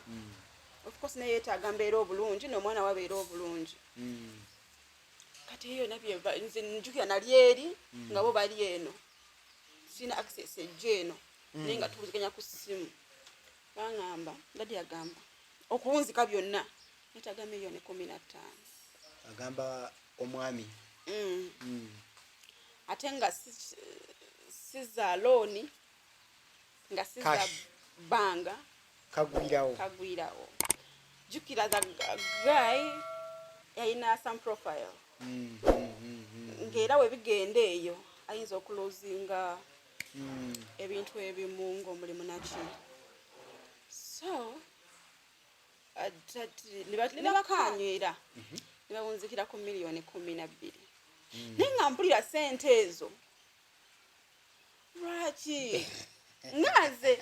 [SPEAKER 2] Of course naye yeetaaga mbeera obulungi n'omwana wabeera obulungi. Kati eyo nabyo nze njukira nali eri nga bo bali eno, sirina access ejja eno, naye nga tuwuziganya ku ssimu. Baŋŋamba, daddy agamba okuwunzika byonna neetaaga miliyoni 15.
[SPEAKER 1] Agamba omwami.
[SPEAKER 2] Ate nga si za loan, nga si za
[SPEAKER 1] Cash.
[SPEAKER 2] banga.
[SPEAKER 1] Kagwirawo.
[SPEAKER 2] Kagwirawo. Jjukira the guy yalina some profile, ng'era we bigenda eyo ayinza okulosinga ebintu ebimu ng'omulimu naki. So ne bakanywera ne bawunzikira ku miliyoni 12, naye nga mpulira sente ezo lwaki nga nze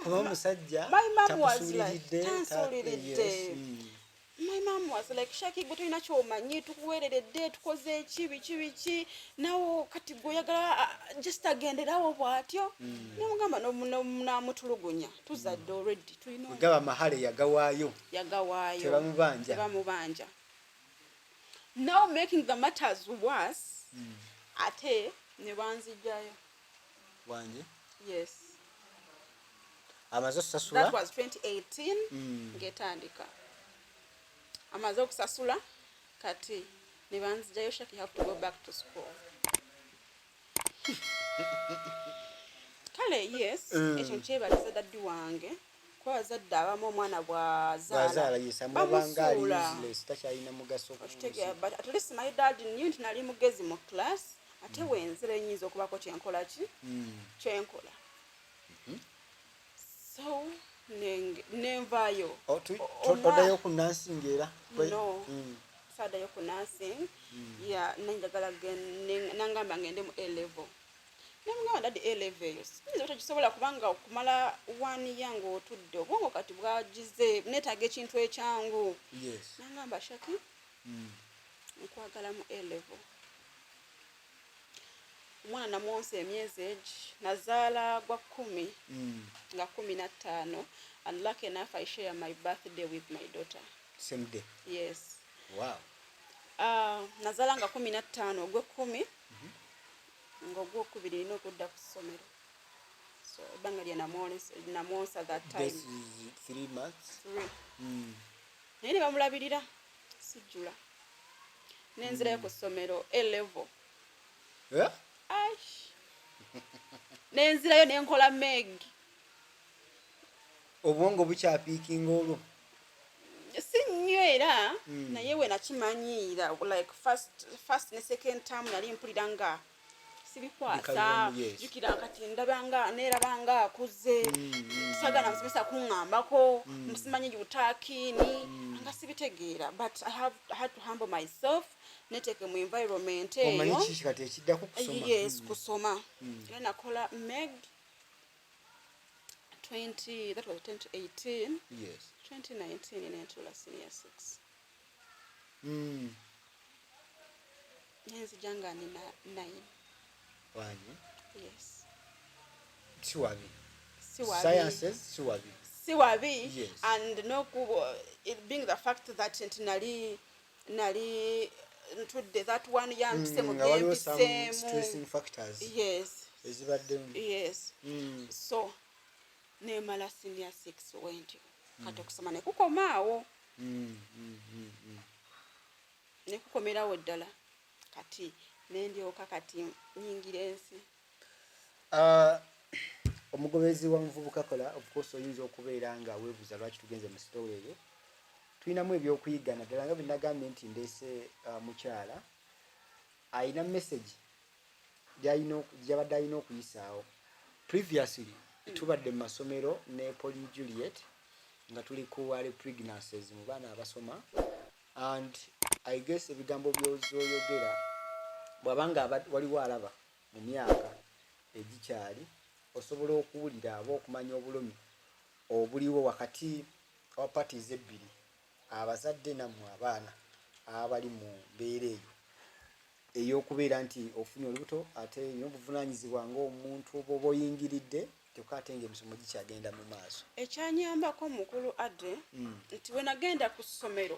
[SPEAKER 1] Kuba omusajja
[SPEAKER 2] My mom was like,
[SPEAKER 1] takusuuliridde,
[SPEAKER 2] tansuuliridde.
[SPEAKER 1] Yes.
[SPEAKER 2] My mom was like, "Shaki, gwe tolina kyomanyi, tukuweereredde, tukoze eki, biki biki, nawe kati gwe oyagala just agenderawo bw'atyo." Nemugamba, namutulugunya, tuzadde already, tulina
[SPEAKER 1] Gaba mahale yagawaayo.
[SPEAKER 2] Yagawaayo.
[SPEAKER 1] Tebamubanja.
[SPEAKER 2] Tebamubanja. Now making the matters worse, ate ne banzijjayo.
[SPEAKER 1] Wanje.
[SPEAKER 2] Yes.
[SPEAKER 1] Amaze okusasula.
[SPEAKER 2] That was 2018 ng'etandika. Amaze okusasula, kati ne banzijayo, "Shaki, you have to go back to school." Kale yes, ekyo nkyebaliza daddy wange, kuba abazadde abamu omwana
[SPEAKER 1] bwazaala
[SPEAKER 2] bw'azaala
[SPEAKER 1] yesamulabanga ali
[SPEAKER 2] bamusuula.
[SPEAKER 1] Useless, takyalina mugaso ku
[SPEAKER 2] Okitegeera?
[SPEAKER 1] nsi.
[SPEAKER 2] But at least my dad knew nti nali mugezi mu class, ate wenzira enyinza okubaako kyenkola ki, kyenkola. So nenvaayo.
[SPEAKER 1] Oh, oddayo ku nursing era?
[SPEAKER 2] No. Saadayo ku nursing ya, nenjagala nangamba ngende mu A level. Nemugamba, "Daddy, A level eyo siyinza otagisobola, kubanga okumala one year ng'otudde, obwongo kati bwagize, neetaaga ekintu ekyangu." Nangamba, "Shaki, nkwagala mu A level." Omwana namwonsa emyezi egi, nazaala gwa 10 nga 15, and lucky enough I share my birthday with my daughter.
[SPEAKER 1] Same day?
[SPEAKER 2] Yes.
[SPEAKER 1] Wow.
[SPEAKER 2] Nazaala nga 15 ogw'ekumi, ng'ogwokubiri nina okudda ku ssomero, so ebbanga lye namwonsa that time.
[SPEAKER 1] This is 3 months.
[SPEAKER 2] Three. Naye ne bamulabirira, sijjula, nenzirayo ku ssomero A level.
[SPEAKER 1] Eh?
[SPEAKER 2] Aish. Nenzirayo nenkola MEG.
[SPEAKER 1] Obwongo bukyapiikinga olwo?
[SPEAKER 2] Si nnyo era, naye we nakimanyiira, like first ne second term nali mpulira nga sibikwasa.
[SPEAKER 1] Bikalubamu, yes.
[SPEAKER 2] Jjukira kati ndabanga neerabanga akuze, sagala musomesa kuŋŋambako, simanyi utaakini, nga sibitegeera, but I had to humble myself, neteeke mu environment
[SPEAKER 1] Omanyi
[SPEAKER 2] eyo.
[SPEAKER 1] Kiki kati ekiddako? Kusoma.
[SPEAKER 2] Yes, kusoma. Era nakola MEG 20, that was 2018. 2019 nentula senior 6. Nenzija nga nina 9.
[SPEAKER 1] Wanyi?
[SPEAKER 2] Yes.
[SPEAKER 1] Si wabi.
[SPEAKER 2] Si wabi.
[SPEAKER 1] Sciences si wabi.
[SPEAKER 2] Si wabi. And noku it being the fact that nti nali ntudde that one year, mpise mu
[SPEAKER 1] Nga waliwo some
[SPEAKER 2] byempiseemu.
[SPEAKER 1] Stressing factors ezibaddemu.
[SPEAKER 2] Yes. So nemala senior 6 wentyo, kati okusoma nekukomaawo, nekukomerawo ddala. Kati nendyoka kati nyingira ensi.
[SPEAKER 1] Ah, omugobezi wa Muvubuka Kola, of course oyinza okubeera nga weebuuza lwaki tugenze mu story eyo. Tulinamu ebyokuyiga, naddala nga bwenagambye nti ndeese mukyala ayina message gyabadde alina okuyisaawo. Previously tubadde mu masomero ne Pauline Juliet nga tuli ku early pregnancies mu baana abasoma, and I guess ebigambo byozoyogera bw'abanga waliwo alaba mu myaka egikyali osobola okuwulira oba okumanya obulumi obuliwo wakati wa parties ebbiri, abazadde nammwe abaana abali mu mbeera eyo ey'okubeera nti ofunye olubuto, ate olina obuvunaanyizibwa ng'omuntu bw'oba oyingiridde, kyokka ate ng'emisomo gikyagenda mu maaso.
[SPEAKER 2] Ekyanyambako, mukulu Adde, nti we nagenda ku ssomero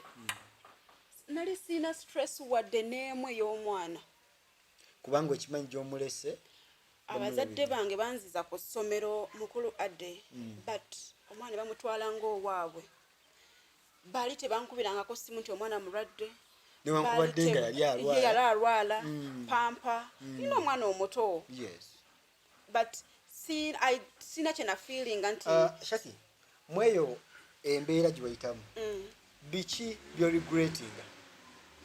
[SPEAKER 2] nali siina stress wadde n'emu ey'omwana.
[SPEAKER 1] Kubanga okimanyi gy'omulese.
[SPEAKER 2] Abazadde bange banziza ku ssomero, mukulu Adde, but omwana bamutwala ng'owaabwe. Baali tebankubirangako simu nti omwana mulwadde.
[SPEAKER 1] Newankubadde nga yali alwala.
[SPEAKER 2] Ye yali alwala pampa, nina omwana omuto. But sina kye nafeelinga nti
[SPEAKER 1] Shaki, mweyo embeera gye wayitamu, biki byoregretinga,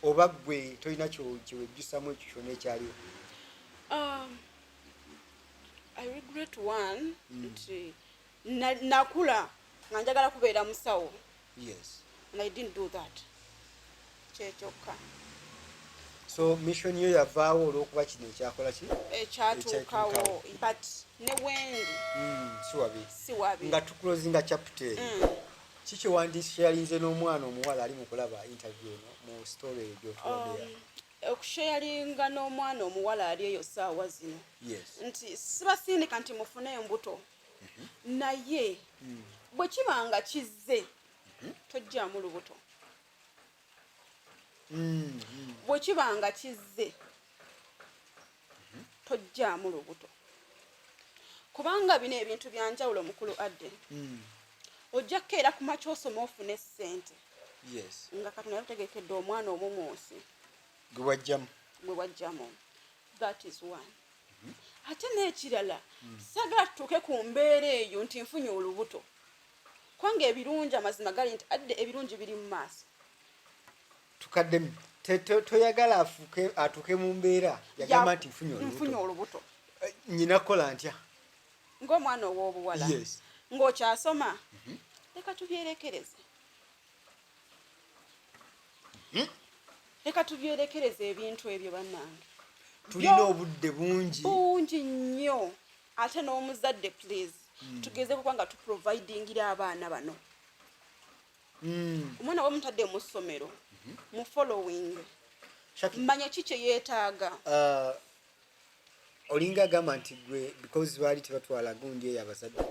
[SPEAKER 1] oba gwe tolina kyewejjusamu ekyo kyonna ekyaliwo?
[SPEAKER 2] I regret one, nti nakula nga njagala kubeera musawo and I didn't do that. Kyekyokka.
[SPEAKER 1] So mission yo yavaawo olw'okuba kino ekyakola ki?
[SPEAKER 2] Ekyatuukawo.
[SPEAKER 1] Ekyatuukawo.
[SPEAKER 2] But ne wendi
[SPEAKER 1] Si wabi.
[SPEAKER 2] Si wabi.
[SPEAKER 1] Nga tuclosinga chapter eyo, kiki wandisharinze n'omwana omuwala ali mu kulaba interview eno mu story eyo gyotuwadde?
[SPEAKER 2] Okusharinga n'omwana omuwala ali eyo saawa zino, nti sibasindika nti mufune embuto, naye bwe kiba nga kizze, tojjaamu lubuto. Bwe kiba nga kizze, tojjaamu lubuto, kubanga bino ebintu byanjawulo, mukulu Adde. Ojja kukeera ku makya osoma ofune essente, nga Katonda yakutegekedde omwana omu mu nsi
[SPEAKER 1] gwe wajjamu.
[SPEAKER 2] Gwe wajjamu. That is one. Ate n'ekirala, sagala tutuuke ku mbeera eyo nti nfunye olubuto, kubanga ebirungi, amazima gali nti, Adde, ebirungi biri mu maaso.
[SPEAKER 1] Tukaddemu. Toyagala atuuke mu mbeera yagamba nti nfunye
[SPEAKER 2] nfunye
[SPEAKER 1] olubuto,
[SPEAKER 2] olubuto.
[SPEAKER 1] Eh, nyina kukola ntya?
[SPEAKER 2] Ng'omwana ow'obuwala ng'okyasoma, leka tubyerekereze, leka tubyerekereze ebintu ebyo, bannange.
[SPEAKER 1] Tulina obudde bungi.
[SPEAKER 2] Bungi nnyo. Ate n'omuzadde, please, tugeze kuba nga tuprovidingira abaana bano. Omwana wemutadde mu ssomero, mu following,
[SPEAKER 1] Shaki,
[SPEAKER 2] manya ki kye yeetaaga.
[SPEAKER 1] Olinga agamba nti gwe because baali tebatwala gundi eyo abazadde.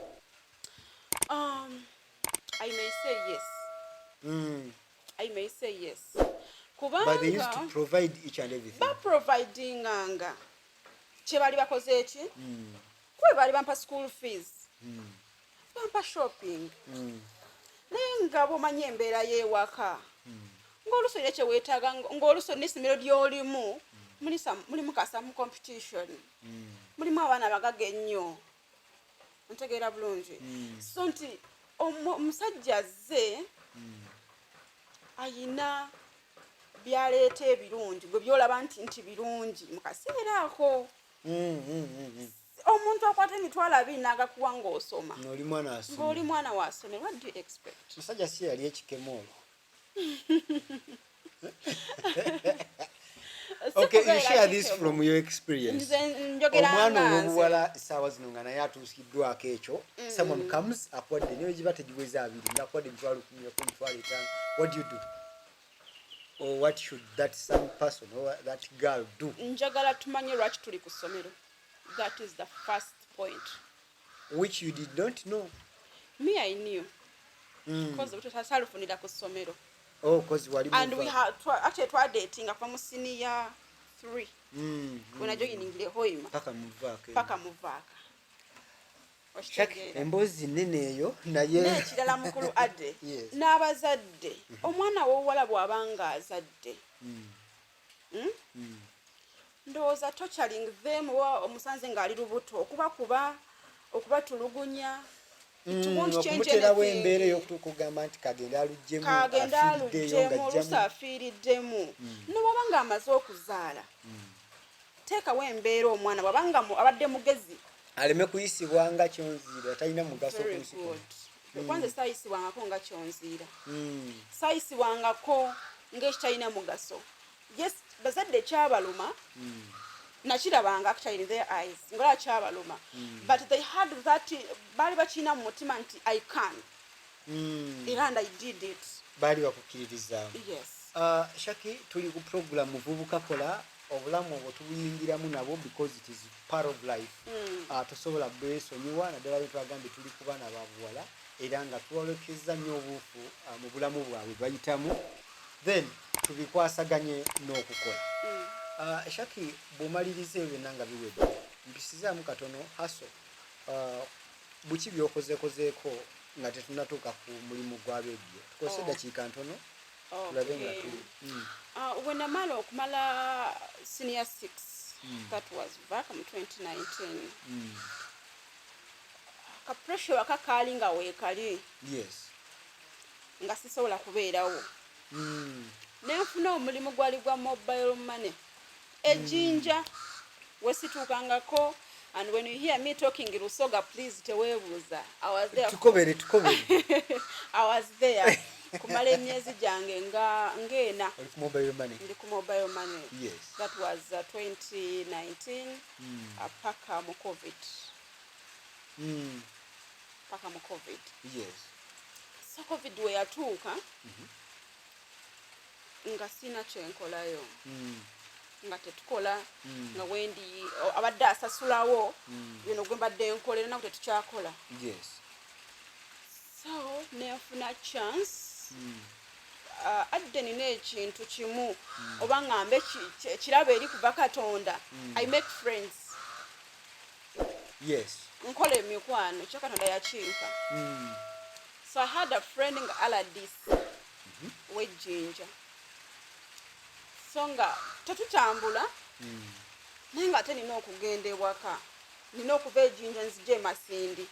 [SPEAKER 2] I may say yes. I may say yes,
[SPEAKER 1] But they used to
[SPEAKER 2] kubanga
[SPEAKER 1] provide each and everything.
[SPEAKER 2] Baprovidinganga kye baali bakoze eki, kuba baali bampa school fees, bampa shopping, naye nga bwomanyi embeera y'ewaka, ng'oluusi olina kyeweetaaga, ng'oluusi olina essomero ly'olimu, mulimu kasamu competition, mulimu abaana abagaga ennyo, ntegeera bulungi. So nti omusajja azze ayina byaleeta ebirungi, gwe byolaba nti birungi mu kaseera ako. Omuntu akwata 200,000 n'agakuwa ng'osoma,
[SPEAKER 1] Ng'oli mwana asoma,
[SPEAKER 2] ng'oli mwana wa ssomero, what do you expect?
[SPEAKER 1] Musajja si yali ekikemo olwo?
[SPEAKER 2] Si
[SPEAKER 1] Okay, you
[SPEAKER 2] kubeera
[SPEAKER 1] share this
[SPEAKER 2] kikemo.
[SPEAKER 1] from your experience.
[SPEAKER 2] Nze njogera
[SPEAKER 1] Omwana
[SPEAKER 2] nga nze.
[SPEAKER 1] ow'obuwala essaawa zino nga naye atuusiddwako ekyo, someone comes akuwadde, naye giba tegiweza 20, ngaakuwadde 100,000 oku 50,000, what do you do, or what should that some person or that girl do?
[SPEAKER 2] Njagala tumanye lwaki tuli ku ssomero. That is the first point.
[SPEAKER 1] Which you did not know.
[SPEAKER 2] Me, I knew, because salufunira ku ssomero.
[SPEAKER 1] Oh, 'cause wali
[SPEAKER 2] And we
[SPEAKER 1] muva.
[SPEAKER 2] Actually twadatinga kuva mu senior 3 when ajoiningire Hoima
[SPEAKER 1] Paka muvaako.
[SPEAKER 2] paka muvaaka.
[SPEAKER 1] Shaki,
[SPEAKER 2] Okitegeera?
[SPEAKER 1] emboozi nene eyo, naye
[SPEAKER 2] N'ekirala, mukulu adde, n'abazadde, omwana w'obuwala bw'aba nga azadde, Ndowooza torturing them oba omusanze ng'ali lubuto, okubakuba, okubatulugunya, it won't change
[SPEAKER 1] Okumuteerawo
[SPEAKER 2] anything.
[SPEAKER 1] embeera ey'okutuuka okugamba nti kagende aluggyemu,
[SPEAKER 2] Kagende
[SPEAKER 1] afiiriddeyo
[SPEAKER 2] aluggyemu, oluusi
[SPEAKER 1] ng'ajjamu.
[SPEAKER 2] afiiriddemu. Nobwaba ng'amaze okuzaala, teekawo embeera omwana bw'aba nga abadde mugezi,
[SPEAKER 1] aleme kuyisibwa nga kyonziira, talina mugaso
[SPEAKER 2] Very
[SPEAKER 1] ku nsi kuno.
[SPEAKER 2] good. Kwanze saayisibwangako nga kyonziira, saayisibwangako ng'ekitalina mugaso. Yes, bazadde kyabaluma, nakirabanga actually in their eyes, ngolaba kyabaluma, but they had that, baali bakirina mu mutima nti I can, era and I did it.
[SPEAKER 1] Baali bakukkiririzaamu.
[SPEAKER 2] Yes.
[SPEAKER 1] Shaki, tuli ku program Muvubuka Kola. Obulamu obwo tubuyingiramu nabwo because it is part of life. Tosobola bwesonyiwa, naddala betwagambye tuli ku baana babuwala, era nga twolekeza nnyo obuufu mu bulamu bwabwe bayitamu, then tubikwasaganye n'okukola. Shaki, bw'omaliriza ebyo byonna nga biwedde, mpisizaamu katono haso, buki byokozeekozeeko nga tetunatuuka ku mulimu gwa radio? Tukozese eddakiika ntono tulabe nga tuli.
[SPEAKER 2] We namala okumala senior 6, that was back mu 2019, ka pressure waka kaali nga weekali, nga sisobola kubeerawo. Nenfuna omulimu, gwali gwa mobile money ejinja wesituukangako. And when you hear me talking Lusoga, please teweebuuza. I was there.
[SPEAKER 1] Tukobere, tukobere.
[SPEAKER 2] I was there kumala emyezi gyange nga ng'ena.
[SPEAKER 1] Oli ku mobile money.
[SPEAKER 2] Ndi ku mobile money. That was 2019, paka mu COVID. Paka mu COVID. So COVID we yatuuka, nga sina kyenkolayo, nga tetukola, nga wendi abadde asasulawo bino gwe mbadde nkolera, naku tetukyakola. So nenfuna chance. Adde nina ekintu kimu, oba ŋŋambe kirabo eri kuva Katonda, I make friends. Nkola emikwano, kyo Katonda yakimpa. So I had a friend nga RDC w'ejjinja, so nga tetutambula, naye nga ate nina okugenda ewaka, nina okuva ejjinja nzija emasindi.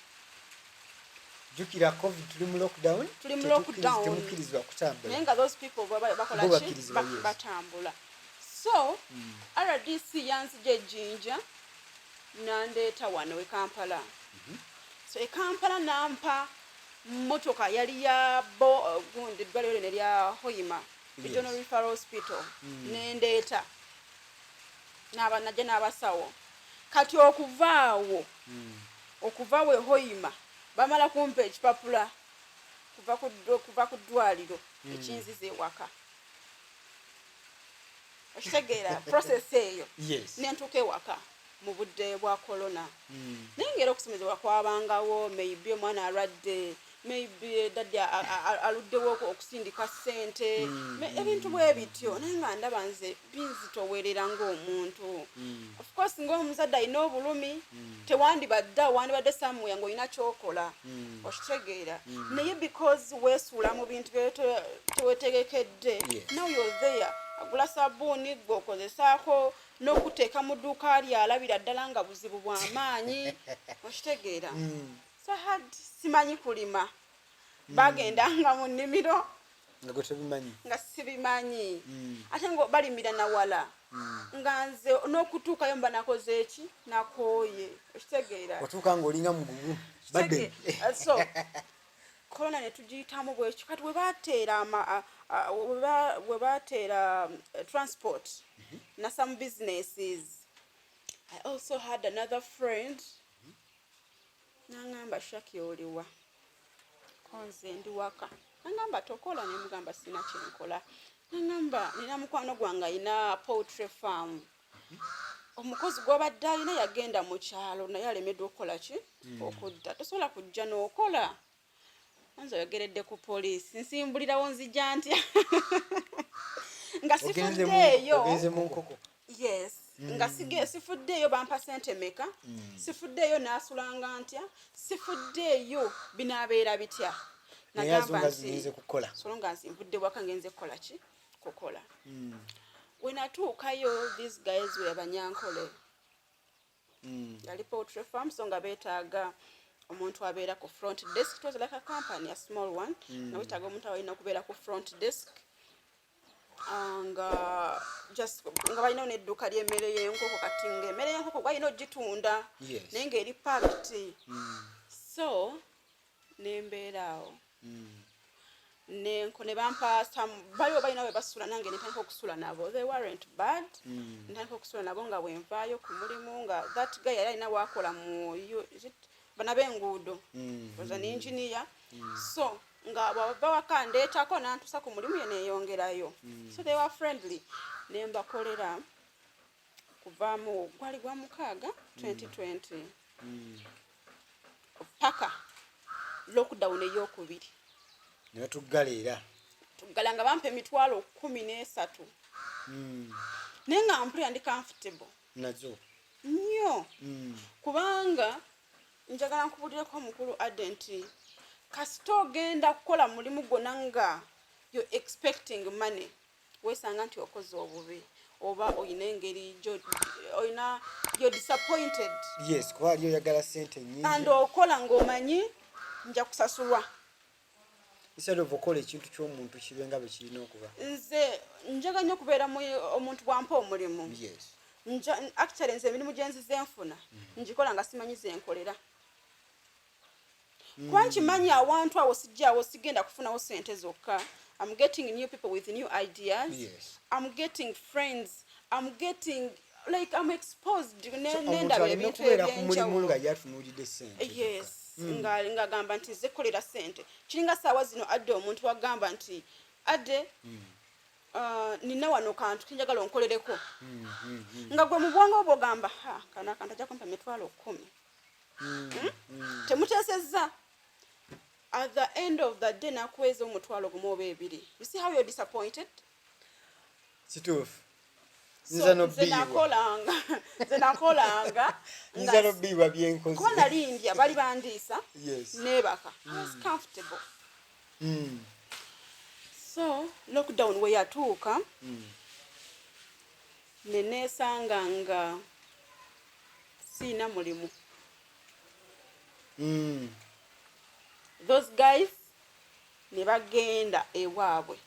[SPEAKER 1] Jjukira COVID, tuli mu lockdown.
[SPEAKER 2] Tuli mu lockdown.
[SPEAKER 1] Temukkirizibwa kutambula.
[SPEAKER 2] Naye nga those people bakola
[SPEAKER 1] Bo
[SPEAKER 2] ki?
[SPEAKER 1] bakkirizibwa, yes.
[SPEAKER 2] Batambula. So RDC yanzija ejjinja nandeeta wano e Kampala. So e Kampala nampa motoka, yali ya bo gundi eddwaliro lino erya Hoima Regional Referral Hospital, nendeeta. Najja n'abasawo. Kati okuvaawo, okuvaawo e Hoima, bamala kumpa ekipapula kuva ku ddwaliro ekinziza ewaka. Okitegeera process eyo?
[SPEAKER 1] Yes.
[SPEAKER 2] Nentuuka ewaka mu budde bwa corona, naye ngaera okusomezebwa kwabangawo. Maybe omwana alwadde, maybe daddy aluddewo okusindika ssente, ebintu bwe bityo, naye nga ndaba nze binzitowerera ng'omuntu. Of course, ng'omuzadde alina obulumi, tewandibadde awo, wandibadde somewhere ng'olina kyokola, okitegeera? Naye because weesuula mu bintu bye tewetegekedde, now you're there, agula sabbuuni gwe okozesaako n'okuteeka mu dduuka lye, alabira ddala nga buzibu bw'amaanyi, okitegeera? So had simanyi kulima, bagendanga mu nnimiro
[SPEAKER 1] nga gwe tobimanyi.
[SPEAKER 2] Nga sibimanyi, ate nga balimira nawala, nga nze n'okutuukayo mba nakoze eki, nakooye, okitegeera?
[SPEAKER 1] Otuuka ng'olinga mugugu badde.
[SPEAKER 2] So corona ne tugiyitamu bwekyo. Kati we bateera we bateera transport na some businesses, I also had another friend nangamba, "Shaki, oliwa?" Konze ndi waka. Nangamba, "Tokola?" Nemugamba, "Sina kyenkola." Nangamba, "Nina mukwano gwange alina poultry farm, omukozi gwabadde alina yagenda mu kyalo, naye alemeddwa okukola ki, okudda. Tosobola kujja n'okola?" Nze oyogeredde ku poliisi, nsimbulirawo nzija ntya nga
[SPEAKER 1] Ogenze mu-
[SPEAKER 2] sifuddeeyo?
[SPEAKER 1] Ogenze mu nkoko.
[SPEAKER 2] Yes, nga sifuddeeyo bampa sente meka, sifuddeeyo naasulanga ntya, sifuddeeyo binaabeera bitya.
[SPEAKER 1] Naye
[SPEAKER 2] Nagamba
[SPEAKER 1] azonga
[SPEAKER 2] nti,
[SPEAKER 1] zinze kukola.
[SPEAKER 2] So nga nvudde waka, ngenze kukola ki, kukola. We natuukayo, these guys were Banyankole. Yali poultry farm, so nga beetaaga omuntu abeera ku front desk. It was like a company, a small one, nga beetaaga omuntu alina okubeera ku front desk. Ah, nga just nga balinawo n'edduuka ly'emmere y'enkoko. Kati ng'emmere y'enkoko gwalina ogitunda, naye ng'eri packed. So nembeera awo, nenko ne bampa some, baliwo balina we basula, nange netandika okusula nabo. They weren't bad. Ntandika okusula nabo nga bwenvaayo ku mulimu, nga that guy yali alina wakola mu is it bana b'enguudo, was an engineer. So nga bwava waka ndeetako nantusa ku mulimu, ye neeyongerayo. So they were friendly, nembakolera kuvaamu gwali gwa mukaaga 2020 paka lockdown eyokubiri.
[SPEAKER 1] Ne batuggala era.
[SPEAKER 2] Tuggala nga bampa 130,000, naye nga mpulira ndi comfortable
[SPEAKER 1] nazo
[SPEAKER 2] nnyo, kubanga njagala nkubulireko, omukulu adde, nti kasita ogenda kukola mulimu gwonna nga you expecting money, weesanga nti okoze obubi oba oyina engeri oyina, you're disappointed.
[SPEAKER 1] Yes, kuba ali oyagala sente nyingi.
[SPEAKER 2] And okola ng'omanyi nja kusasulwa.
[SPEAKER 1] Instead of okola ekintu ky'omuntu kibe nga bwe kirina okuba.
[SPEAKER 2] Nze njagala nnyo okubeera mu omuntu bwampa omulimu. Actually nze emirimu gye nzize nfuna ngikola nga simanyi zenkolera, kuba nkimanyi awantu awo sijjaawo, sigenda kufunawo sente zokka. I'm getting new people with new ideas. I'm getting friends, I'm getting, like, I'm exposed
[SPEAKER 1] So, omuntu
[SPEAKER 2] nendaba
[SPEAKER 1] aleme
[SPEAKER 2] ebintu
[SPEAKER 1] kubeera ku mulimu
[SPEAKER 2] ebyenjawulo.
[SPEAKER 1] nga ye atunuulidde sente.
[SPEAKER 2] Yes, nga ngagamba nti nze kolera sente. Kiringa saawa zino adde omuntu wagamba nti, "Adde, nina wano kantu kinjagala onkolereko," nga gwe mu bwongo bwo ogamba, "Ha, kano akantu ajja kumpa 100,000." Temuteesezza, at the end of the day nakuweeza 10,000 oba 2. You see how you're disappointed?
[SPEAKER 1] Kituufu.
[SPEAKER 2] So,
[SPEAKER 1] Nza
[SPEAKER 2] nze
[SPEAKER 1] n'obbiibwa.
[SPEAKER 2] nakolanga
[SPEAKER 1] Nza
[SPEAKER 2] nga
[SPEAKER 1] n'obbiibwa byenkoze.
[SPEAKER 2] Kuba nali ndya, bali bandiisa, neebaka. I was comfortable. So lockdown we yatuuka, ne neesanga nga siina mulimu. Those guys ne bagenda ewaabwe,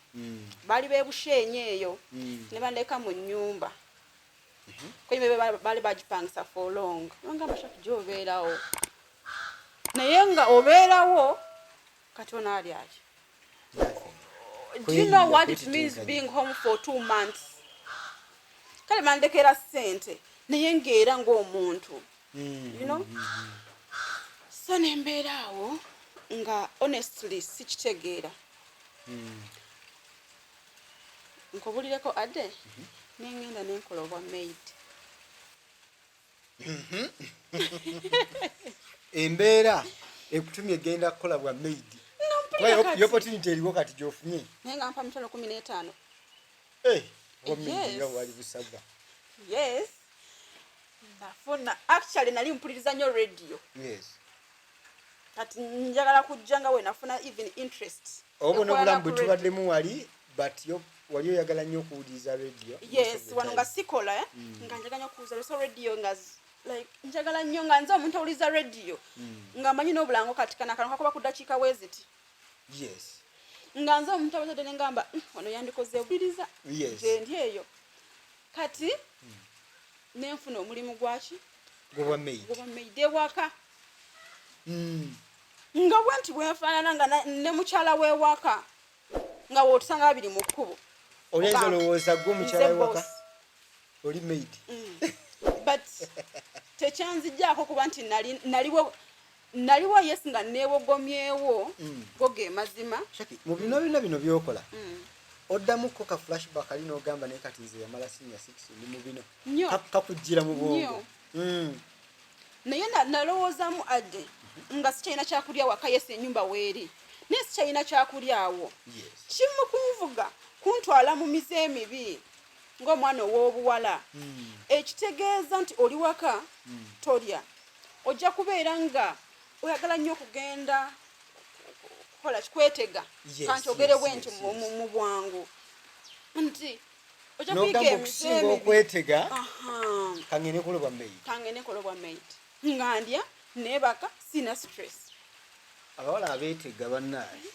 [SPEAKER 2] baali bebushenye eyo, ne bandeka mu nnyumba. Kwenye baali bagipangisa for long. Bangamba, "Shaki, gyobeerawo," naye nga obeerawo kati onaali aki?
[SPEAKER 1] Nothing.
[SPEAKER 2] Do you know what it
[SPEAKER 1] Kweyiya,
[SPEAKER 2] means
[SPEAKER 1] kwetetenkanya.
[SPEAKER 2] being home for 2 months? Kale bandekera ssente, naye ng'era ng'omuntu, So nembeera awo nga honestly sikitegeera. Nkubulireko adde, nengenda nenkola obwa maid.
[SPEAKER 1] Embeera ekutumye genda kukola bwa maid.
[SPEAKER 2] Nga mpulira kati.
[SPEAKER 1] Opportunity eriwo kati gyofunye.
[SPEAKER 2] Naye nga mpa 150,000.
[SPEAKER 1] Eh, bwa maid
[SPEAKER 2] Yes.
[SPEAKER 1] nga bwali busabwa.
[SPEAKER 2] Yes, nafuna. Actually nali mpuliriza nnyo radio. Kati njagala kujja nga we nafuna even interest
[SPEAKER 1] Oba
[SPEAKER 2] ekola
[SPEAKER 1] n'obulamu bwe
[SPEAKER 2] ku radio.
[SPEAKER 1] tubaddemu wali, but yo wali oyagala nnyo okuwuliriza radio most
[SPEAKER 2] Yes,
[SPEAKER 1] of the
[SPEAKER 2] wano nga
[SPEAKER 1] time.
[SPEAKER 2] sikola, eh? Nga njagala nnyo okuwuliza, so radio nga like njagala nnyo, nga nze omuntu owuliza radio, nga manyi n'obulango kati kana kano kakuba ku ddakiika weeziti. Nga nze omuntu abazadde nengamba, ono yandikoze wuliriza." Gye ndi eyo kati nenfuna omulimu gwaki?
[SPEAKER 1] Gwe maid.
[SPEAKER 2] Gwe maid ewaka. Nga bwe nti bwenfaanana, nga ne mukyala w'ewaka nga wootusanga babiri mu kkubo.
[SPEAKER 1] Oyinza
[SPEAKER 2] Ogamba,
[SPEAKER 1] olowooza gwe omukyala
[SPEAKER 2] nze
[SPEAKER 1] wewaka
[SPEAKER 2] boss.
[SPEAKER 1] oli maid.
[SPEAKER 2] But tekyanzijaako kuba nti naliwo, yes, nga neewogomyewo. Go ge mazima.
[SPEAKER 1] Shaki, mu bino byonna bino byokola, oddamukko ka flashback ali n'ogamba, "Naye kati nze yamala senior six, ndi mu bino"?
[SPEAKER 2] Nnyo.
[SPEAKER 1] Kakujjira mu bwongo?
[SPEAKER 2] Nnyo. Naye nalowoozaamu adde nga sikyalina kyakulya waka. Yes, ennyumba weeri, naye sikyalina kyakulya awo. Kimu kunvuga kuntwala mu mize emibi ng'omwana ow'obuwala. Ekitegeeza nti oli waka tolya, ojja kubeera nga oyagala nnyo okugenda kukola kikwetega. Kankyogere bwe nti mu bwangu nti ojja kuyiga
[SPEAKER 1] N'ogamba
[SPEAKER 2] emize
[SPEAKER 1] okusinga
[SPEAKER 2] emibi.
[SPEAKER 1] okwetega, kangende kola bwa maid.
[SPEAKER 2] Kangende kola bwa maid, nga ndya, neebaka, sina stress.
[SPEAKER 1] Abawala abeetega bannaaye,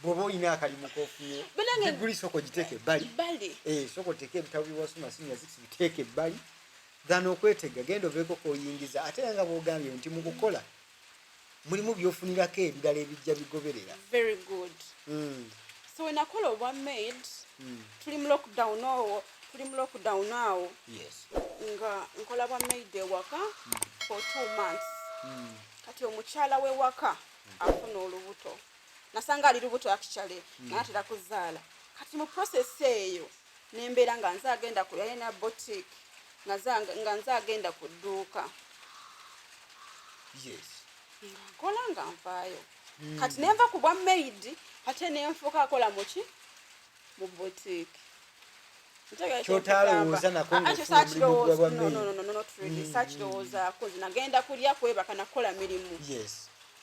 [SPEAKER 1] bw'oba olina akalimu kofunye, diguli sooka ogiteeke ebbali.
[SPEAKER 2] Bali.
[SPEAKER 1] Eh, sooka oteeke ebitabo byewasoma senior six, biteeke ebbali than okwetega. Genda oveeko koyingiza, ate era nga bwogambye nti mu kukola mulimu byofunirako ebirala ebijja bigoberera.
[SPEAKER 2] Very good. So we nakola obwa maid, tuli mu lockdown owo, tuli mu lockdown awo, nga nkola bwa maid ewaka for 2 months. Kati omukyala w'ewaka afuna olubuto, nasanga ali lubuto actually, nga natera kuzaala. Kati mu process eyo nembeera nga nze agenda ku, yalina boutique, nga nze agenda ku dduuka. Nga nkola nga nvaayo. Kati nenva ku bwa maid, ate nenfuuka akola muki, mu boutique.
[SPEAKER 1] Ky'otaalowooza nako ng'ofuna omulimu gwa bwa maid.
[SPEAKER 2] Saakirowoozaako. Nze nagenda kulya, kwebaka, nakukola mirimu.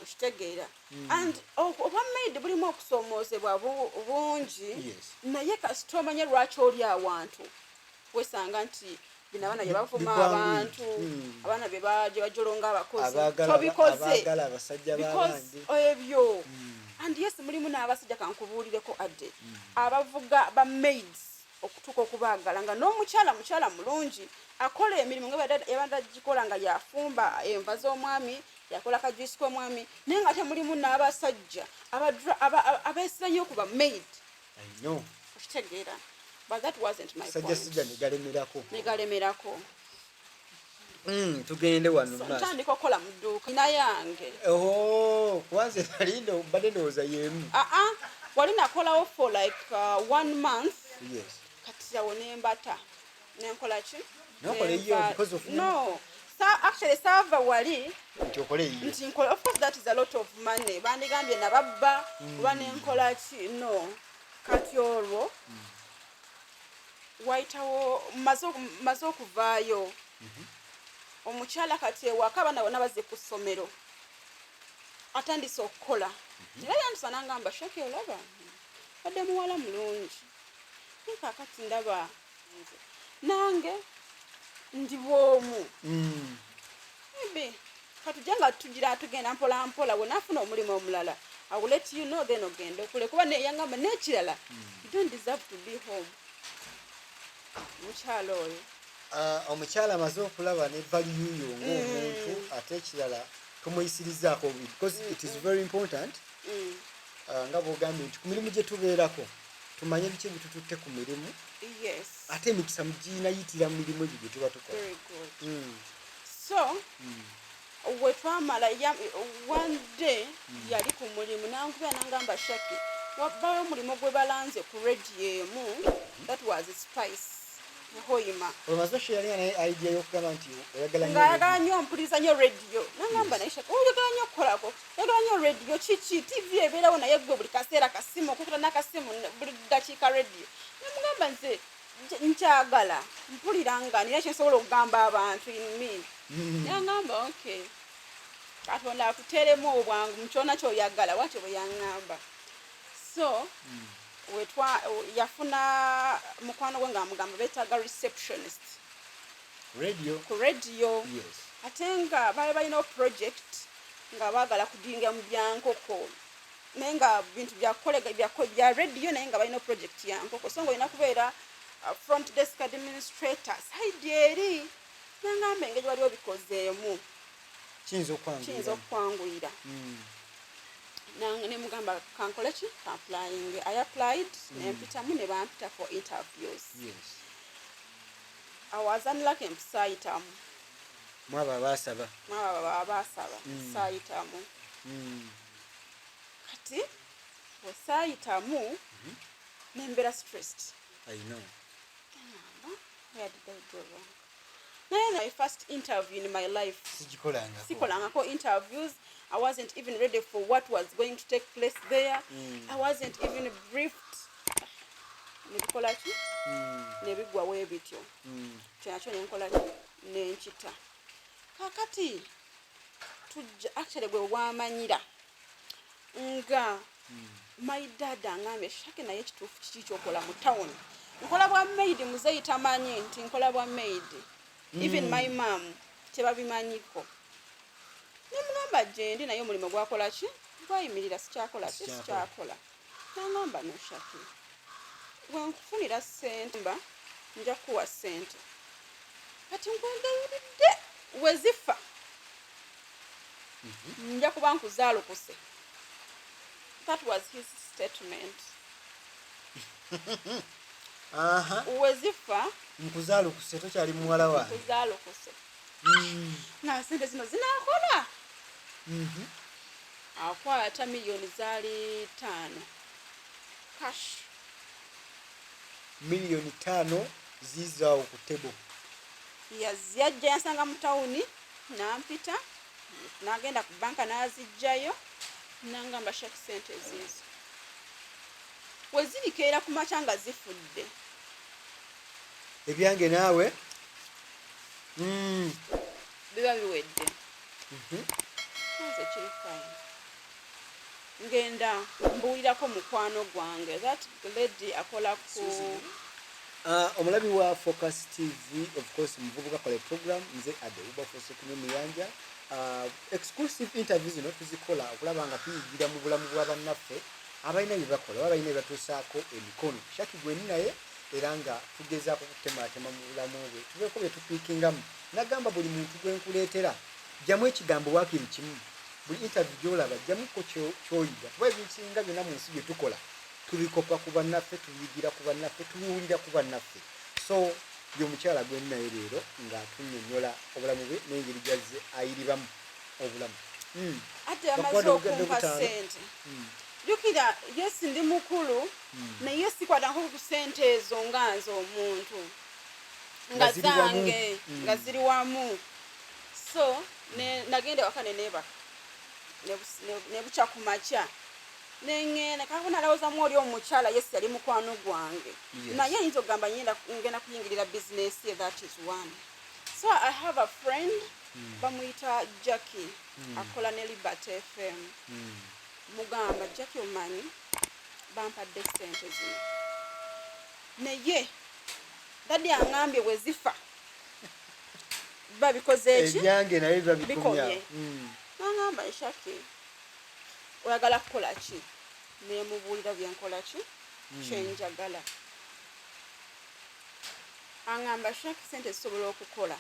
[SPEAKER 2] Okitegeera? And obwa maid bulimu okusoomoozebwa bungi. Naye kasita omanye lwaki oli awantu, wesanga nti bino abaana bye bavuma
[SPEAKER 1] Bigwanguyi.
[SPEAKER 2] abantu, abaana gye bajolonga abakozi, tobikoze
[SPEAKER 1] abaagala abasajja
[SPEAKER 2] because
[SPEAKER 1] b'abandi.
[SPEAKER 2] Ebyo. And yes, mulimu n'abasajja, kankubuulireko adde, abavuga ba maids okutuuka okubaagala, nga n'omukyala mukyala mulungi, akola emirimu nga yabadde agikola, nga yafumba enva z'omwami, yakola kajuisi k'omwami, naye nga ate mulimu n'abasajja abeesira nnyo ku ba maid.
[SPEAKER 1] I know.
[SPEAKER 2] Okitegeera? But that wasn't my
[SPEAKER 1] Sajja
[SPEAKER 2] point.
[SPEAKER 1] sijja negalemerako.
[SPEAKER 2] Negalemerako.
[SPEAKER 1] Tugende wano
[SPEAKER 2] So
[SPEAKER 1] maaso.
[SPEAKER 2] ntandika okukola mu dduuka ina yange.
[SPEAKER 1] Oh, kubanze nali mbadde ndowooza y'emu.
[SPEAKER 2] Aa, wali nakolawo for like one month. Kati awo nembata, nenkola ki?
[SPEAKER 1] N'okola eyiyo because of-
[SPEAKER 2] No, actually saava wali
[SPEAKER 1] Nti okole eyiyo.
[SPEAKER 2] Nti nkola. Of course that is a lot of money, bandigambye nababba oba nenkola ki. No, kati olwo wayitawo, maze okuvaayo, omukyala kati ewaka abaana bonna bazze ku ssomero, atandise okukola. Era yandisa nangamba, "Shaki, olaba badde muwala mulungi, naye kaakati ndaba nze nange ndi bwomu. Maybe katujja nga tugira tugenda mpola mpola, bwe naafuna omulimu omulala, I will let you know, then ogende okule." Kuba yangamba n'ekirala, "You don't deserve to be home." Mukyalo oyo.
[SPEAKER 1] Ah, omukyala amaze okulaba ne value yo ng'omuntu, ate ekirala tumuyisirizaako bubi, because it is very important. Ah, nga bwogambye nti ku mirimu gye tubeerako Tumanye biki ebitututte ku mirimu. Ate emikisa mugiinayitira mu mirimu egyo gye tuba tukola.
[SPEAKER 2] Very good. So wetwamala one day yali ku mulimu, nankubira nangamba, "Shaki, wabayo omulimu gwe balanze ku radio emu." That was Spice Hoima.
[SPEAKER 1] Olwomaze sharinga naye idea y'okugamba nti oyagala nnyo
[SPEAKER 2] Ng'ayagala nnyo, mpuliriza nnyo radio. Nangamba, "Naye Shaki, oyagala nnyo okukolako, oyagala nnyo radio, kiki? TV ebeerawo, naye gwe buli kaseera kasimu, okukuta n'akasimu, buli ddakiika radio." Nemugamba, "Nze nkyagala, mpulira nga nina kyensobola okugamba abantu in me." Yangamba, "Okay, Katonda akuteeremu obwangu mu kyona kyoyagala." Bwatyo bwe yaŋŋamba. So wetwa yafuna mukwano gwe ng'amugamba beetaaga receptionist
[SPEAKER 1] radio.
[SPEAKER 2] Ku radio. Ate nga baali balina project nga baagala kudinga mu byankoko, naye nga bintu byakukolega bya radio, naye nga balina project ya nkoko. So nga olina kubeera front desk administrator side eri. Nangamba engeri wali obikozeemu
[SPEAKER 1] kiyinza
[SPEAKER 2] kiyinza
[SPEAKER 1] okwanguyira.
[SPEAKER 2] Okukwanguyira. Nemugamba kankole ki, applying. I applied, nempitamu, ne bampita for interviews. I was unlucky, saayitamu.
[SPEAKER 1] Mwabo abaasaba.
[SPEAKER 2] Mwabo baba baasaba. Saayitamu. Kati bwe saayitamu, nembeera stressed.
[SPEAKER 1] I know.
[SPEAKER 2] Ngamba, where did I go wrong? Naye my first interview in my life.
[SPEAKER 1] Sigikolangako.
[SPEAKER 2] Sikolangako interviews. I wasn't even ready for what was going to take place there. I wasn't even briefed. Nebikola ki, nebigwawo ebityo. Kyenakyo nenkola ki, nenkita. Kakati tujja, actually gwe wamanyira nga my dad angambye, "Shake, naye kituufu kiki kyokola mu town?" Nkola bwa maid. Muzeeyi tamanyi nti nkola bwa maid. Even my mom tebabimanyiko. Nemugamba gyendi, naye omulimu gwakola ki, gwayimirira, sikyakola ki.
[SPEAKER 1] Sikyakola.
[SPEAKER 2] Sikyakola. Nangamba, "No Shaki, bwenkufunira sente mba nja kukuwa sente, kati nkwegayiridde, wezifa nja kuba nkuzaalukuse." That was his statement. Wezifa
[SPEAKER 1] Nkuzaalukuse, tokyali muwala wange.
[SPEAKER 2] Nkuzaalukuse. Nga sente zino zinaakola. Akwata miliyoni zaali 5 cash.
[SPEAKER 1] Miliyoni 5 ziizaawo ku table.
[SPEAKER 2] Yajja yansanga mu tawuni, nampita, nagenda ku banka n'azijjayo, nangamba, "Shaki, sente ziizo, wezirikeera ku makya nga zifudde,
[SPEAKER 1] ebyange naawe.
[SPEAKER 2] Biba biwedde." Nze kiri fine, ngenda mbuulirako mukwano gwange, that lady akola ku
[SPEAKER 1] Omulabi wa Focus TV, of course Muvubuka Kola program, nze Ade Ubaforce kunywa muyanja. Exclusive interview zino tuzikola okulaba nga tuyigira mu bulamu bwa bannaffe abalina bye bakola oba balina bye batuusaako emikono. Shaki gweni naye era nga tugezaako kutematema mu bulamu bwe, tubeeko bye tupiikingamu. Nagamba buli muntu gwe nkuleetera, jjamu ekigambo waakiri kimu. Buli interview gy'olaba, jjamuko ky'oyiga, kuba ebisinga byonna mu nsi bye tukola tubikopa ku bannaffe, tubiyigira ku bannaffe, tubiwulira ku bannaffe. So ye omukyala gwendi naye leero nga tunnyonnyola obulamu bwe n'engeri gyazze ayiribamu obulamu.
[SPEAKER 2] Ate amaze
[SPEAKER 1] Bakuwadde obukadde
[SPEAKER 2] okumpa
[SPEAKER 1] 5.
[SPEAKER 2] sente. Jjukira, yes, ndi mukulu, naye sikwatako ku sente ezo nga nze omuntu nga
[SPEAKER 1] Nga ziri wamu.
[SPEAKER 2] zange. Nga ziri wamu. So nagenda ewaka neneebaka, nebukya ku makya neŋŋenda. Kako nalowoozamu oli omukyala, yes, yali mukwano gwange, naye ayinza okugamba ngenda kuyingirira bizinesi ye. That is one. So I have a friend, bamuyita Jackie, akola ne Liberty FM. Mugamba, "Jackie, omanyi bampadde sente zino, naye daddy aŋŋambye bwe zifa babikoze eki?"
[SPEAKER 1] Ebyange naye biba bikomya.
[SPEAKER 2] Bikomye. Nangamba, "Shaki, oyagala kukola ki?" Nemubuulira byenkola ki, kyenjagala. Aŋŋamba, "Shaki, sente zisobola okukola.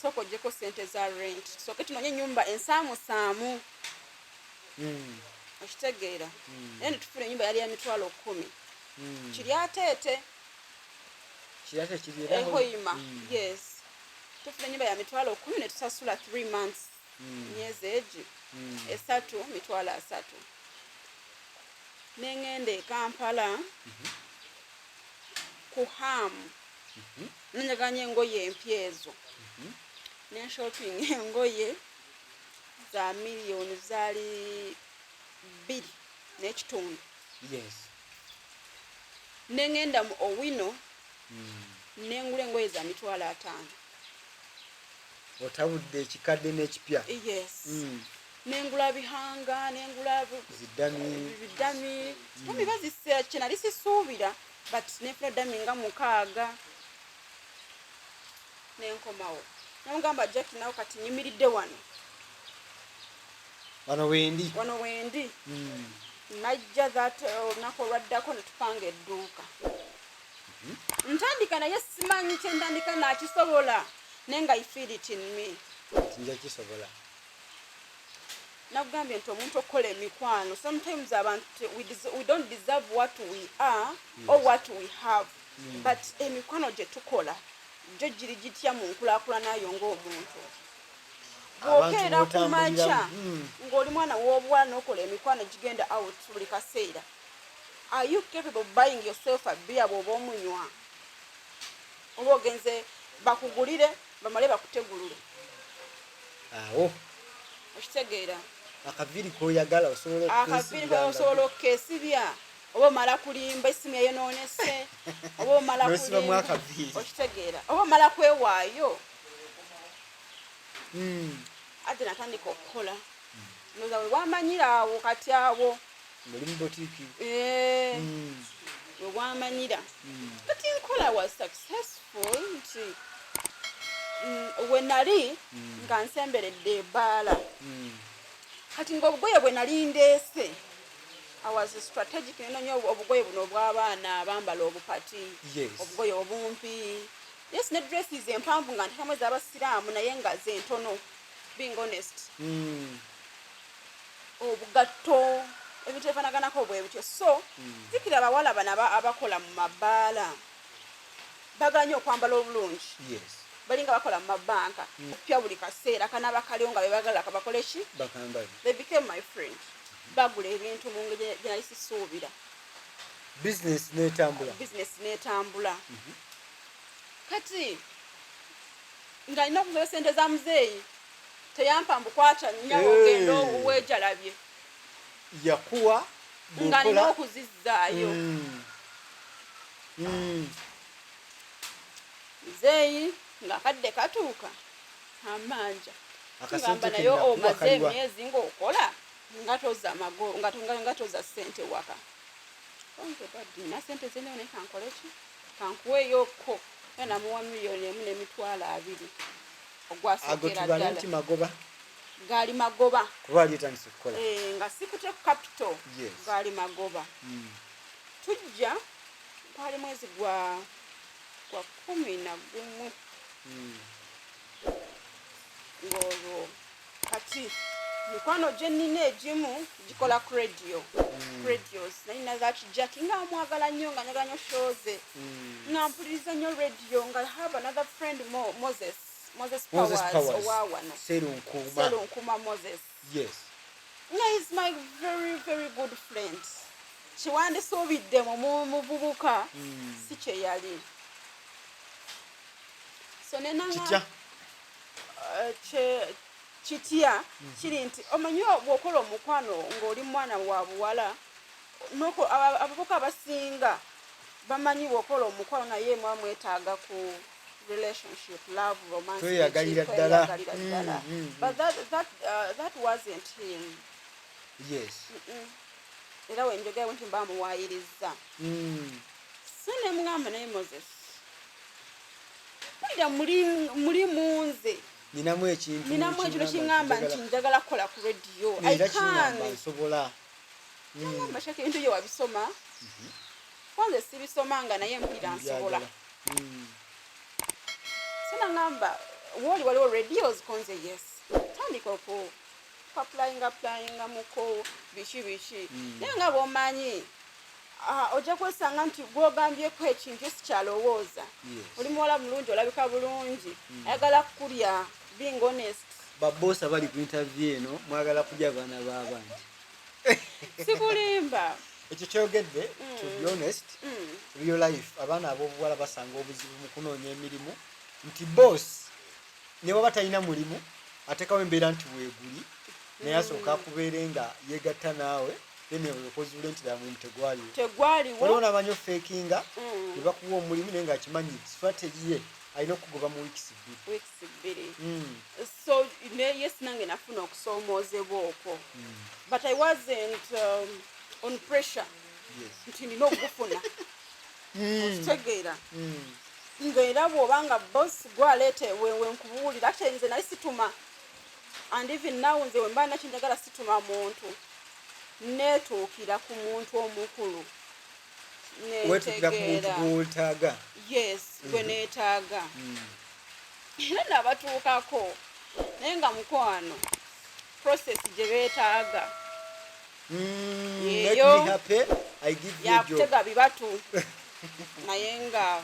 [SPEAKER 2] Sooka oggyeko sente za rent, tusooke tunonye ennyumba ensaamusaamu." Okitegeera? Naye netufuna ennyumba yali ya 100,000. Kiri ateete.
[SPEAKER 1] Kiri ate kiri era
[SPEAKER 2] e Hoima. Yes, tufuna enyumba ya 100,000 ne tusasula 3 months, myezi egi 3, 30,000. Neŋŋenda e Kampala ku Ham, nenjaganya engoye empya ezo, nenshopping engoye za miliyoni zaali 2.5. Neŋŋenda mu Owino, nengula engoye za 50,000.
[SPEAKER 1] Otabudde ekikadde n'ekipya.
[SPEAKER 2] Yes. Nengula bihanga, nengula
[SPEAKER 1] Zidami.
[SPEAKER 2] Bidami, dummy bazise kyenali sisuubira, but nenfuna dummy nga mukaaga, nenkomawo, namugamba, "Jacki, nawe kati nyimiridde wano."
[SPEAKER 1] Wano wendi.
[SPEAKER 2] Wano wendi. Najja that olunaku olwaddako netupanga edduuka. Ntandika, naye simanyi kyentandika nakisobola, naye nga I feel it in me.
[SPEAKER 1] Nja kisobola.
[SPEAKER 2] Nakugambye nti omuntu okukola emikwano, sometimes abantu we don't deserve what we are or what we have, but emikwano gye tukola gyo giri gitya mu nkulaakulana yo ng'omuntu?
[SPEAKER 1] Abantu
[SPEAKER 2] Bw'okeera ku
[SPEAKER 1] b'otambuliramu.
[SPEAKER 2] makya ng'oli mwana w'obuwala n'okola emikwano gigenda out buli kaseera, are you capable of buying yourself a beer bw'oba omunywa, oba ogenze bakugulire bamale bakutegulule?
[SPEAKER 1] Awo.
[SPEAKER 2] Okitegeera?
[SPEAKER 1] Akaviiri koyagala osobola
[SPEAKER 2] Akaviiri
[SPEAKER 1] okukesibya.
[SPEAKER 2] Osobola okukesibya, oba omala kulimba esimu yayonoonese, oba omala
[SPEAKER 1] N'osibamu
[SPEAKER 2] kulimba.
[SPEAKER 1] akaviiri.
[SPEAKER 2] Okitegeera? Oba omala kwewaayo. Ate natandika okukola, ndowooza bwe wamanyira awo kati awo.
[SPEAKER 1] Ng'oli mu botiiki.
[SPEAKER 2] Eh, bwe wamanyira kati nkola, was successful nti we nali nga nsemberedde ebbaala. Kati ng'obugoye bwe nali ndeese, I was strategic, nenonya obugoye buno obw'abaana abambala obupati. Obugoye obumpi, yes, ne dresses empanvu nga ntekamu ez'abasiraamu, naye nga zentono, being honest. Obugatto, ebintu ebifaanaganako bwe bityo. So zikira abawala bano abakola mu mabaala baganye okwambala obulungi. Balinga bakola mu mabanka pya buli kaseera kanaba kaliwo nga bebagala kabakole ki?
[SPEAKER 1] Bakambale.
[SPEAKER 2] They became my friend, bagula ebintu mu ngeri gye nali sisuubira.
[SPEAKER 1] Bizinesi netambula.
[SPEAKER 2] Bizinesi netambula. Kati nga nina okuzola sente za muzeeyi, teyampa mbukwata nnyabo.
[SPEAKER 1] Hey.
[SPEAKER 2] Ogenda weejalabye.
[SPEAKER 1] Yakuwa.
[SPEAKER 2] Nga nina
[SPEAKER 1] bw'okola-
[SPEAKER 2] okuzizzaayo. Muzeeyi ng'akadde katuuka amanja.
[SPEAKER 1] Akasente
[SPEAKER 2] Tugamba
[SPEAKER 1] ke
[SPEAKER 2] naye
[SPEAKER 1] nakuwa
[SPEAKER 2] omaze
[SPEAKER 1] kaliwa.
[SPEAKER 2] emyezi ng'okola nga toza nga toza ssente waka. Onze daddy, nina sente zenewo, naye kankole ki? Kankuweeyokko. Era namuwa 1,200,000.
[SPEAKER 1] Ago
[SPEAKER 2] Ogwasookera
[SPEAKER 1] tubale
[SPEAKER 2] ddala.
[SPEAKER 1] nti magoba?
[SPEAKER 2] Gaali magoba.
[SPEAKER 1] Kuba wali otandise kukola.
[SPEAKER 2] Eh, nga sikute capital. Gaali magoba. Tujja gwali mwezi gwa 11. Ng'olwo kati mikwano gye nnina egimu gikola ku radio, radios. Nalina that Jacki nga mwagala nnyo, nga njagala nnyo show ze, nga mpuliriza nnyo radio, nga have another friend, Moses, Moses
[SPEAKER 1] Moses
[SPEAKER 2] Powers,
[SPEAKER 1] Powers.
[SPEAKER 2] owa wano.
[SPEAKER 1] Serunkuma.
[SPEAKER 2] Serunkuma Moses. Nga is my very very good friend. Kiwandisuubidde mu muvubuka si kye yali. So nenanga
[SPEAKER 1] Kitya?
[SPEAKER 2] Kitya kiri nti omanyi bw'okola omukwano ng'oli mwana wa buwala, abavubuka abasinga bamanyi bw'okola omukwano naye muba mwetaaga ku relationship, love, romance,
[SPEAKER 1] Tweyagalira
[SPEAKER 2] biki,
[SPEAKER 1] ddala.
[SPEAKER 2] tweyagalira ddala. But that wasn't him. Era wenjogera nti mba muwaayiriza. So nemugamba, "Naye Moses, mpulira muli munze
[SPEAKER 1] Ninamu ekintu.
[SPEAKER 2] Ninamu ekintu kiŋŋamba nti njagala kukola ku radio. I
[SPEAKER 1] Era kiŋŋamba
[SPEAKER 2] can."
[SPEAKER 1] nsobola.
[SPEAKER 2] Nagamba, "Shaka, ebintu bye wabisoma, kwanze sibisomanga, naye mpulira nsobola."
[SPEAKER 1] Mbyagala.
[SPEAKER 2] So nagamba, "Wooli waliwo radios?" Konze, "Yes." Tandika oku applyinga, applyinga muko biki biki. Naye nga bwomanyi Ah, ojja kwesanga nti gwogambyeko ekintu sikyalowooza. Oli muwala mulungi, olabika bulungi, ayagala kukulya, being honest.
[SPEAKER 1] Babosi abali ku interview eno, mwagala kulya baana b'abandi.
[SPEAKER 2] Sikulimba.
[SPEAKER 1] Ekyo kyogedde, to be honest, real life, abaana ab'obuwala basanga obuzibu mu kunoonya emirimu, nti boss ne bwaba talina mulimu, ateekawo embeera nti weeguli, naye asooka akubeere nga yeegatta naawe, then okozuule nti ddala mulimu tegwaliwo.
[SPEAKER 2] Tegwaliwo.
[SPEAKER 1] Waliwo n'amanyi ofeekinga ne bakuwa omulimu, naye ng'akimanyi strategy ye alina okugoba mu weeks 2.
[SPEAKER 2] Weeks 2. So yes, nange nafuna okusoomoozebwa okwo, but I wasn't on pressure nti nina okugufuna, okitegeera? Ngaera bw'obanga boss gwaleete wenkubuulira, actually nze nali situma, and even now nze wemba nakyenjagala situma muntu, neetuukira ku muntu omukulu.
[SPEAKER 1] Weetuukira ku muntu
[SPEAKER 2] Netegeera.
[SPEAKER 1] gw'otaaga.
[SPEAKER 2] Yes, gwe neetaaga, era nabatuukako, naye nga mukwano, process gye beetaaga
[SPEAKER 1] Make
[SPEAKER 2] Yeeyo.
[SPEAKER 1] me happy, I give you a job.
[SPEAKER 2] Yakutega bibatu, naye nga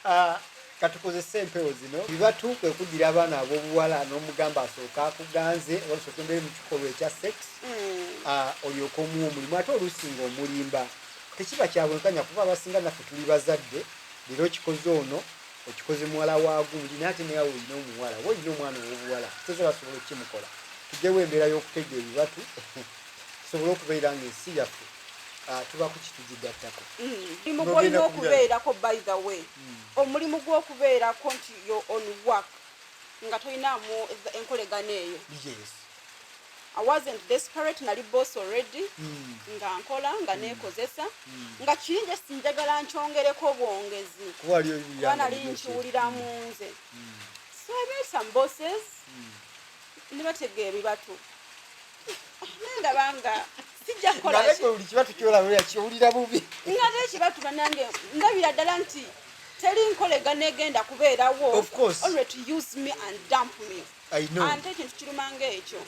[SPEAKER 1] Ah, katukozese empewo zino. Bibatu kwe kugira abaana ab'obuwala n'omugamba asooka akuganze oba osooka embeere mu kikolwa ekya sex, ah, olyoke omuwa omulimu, ate oluusi ng'omulimba. Tekiba kya bwenkanya, kuba abasinga naffe tuli bazadde. Leero okikoze ono, okikoze muwala wa gundi, naye ate naye olina omuwala oba olina omwana ow'obuwala, teza basobola okukimukola. Tugyewo embeera y'okutega ebibatu, tusobole okubeera ng'ensi yaffe, ah, tuba ku kitugigattako.
[SPEAKER 2] Omulimu
[SPEAKER 1] Ng'ogenda
[SPEAKER 2] gw'olina
[SPEAKER 1] ku birala.
[SPEAKER 2] okubeerako, by the way, omulimu gw'okubeerako nti yo on work nga tolinamu enkolegano eyo. I wasn't desperate, nali boss already, nga nkola, nga neekozesa, nga kiri nje njagala nkyongereko bwongezi.
[SPEAKER 1] Kuba wali
[SPEAKER 2] kuba nali nkiwulira mu nze. So I met some bosses ne batega ebibatu, naye ndaba nga sijja kukola
[SPEAKER 1] nga buli kibatu kyolaba kiwulira bubi.
[SPEAKER 2] Nga ate ekibatu, bannange, ndabira ddala nti teri nkolegano egenda kubeerawo.
[SPEAKER 1] Of course.
[SPEAKER 2] Only to use me and dump me.
[SPEAKER 1] I know.
[SPEAKER 2] Ate ekintu kiruma ngaekyo,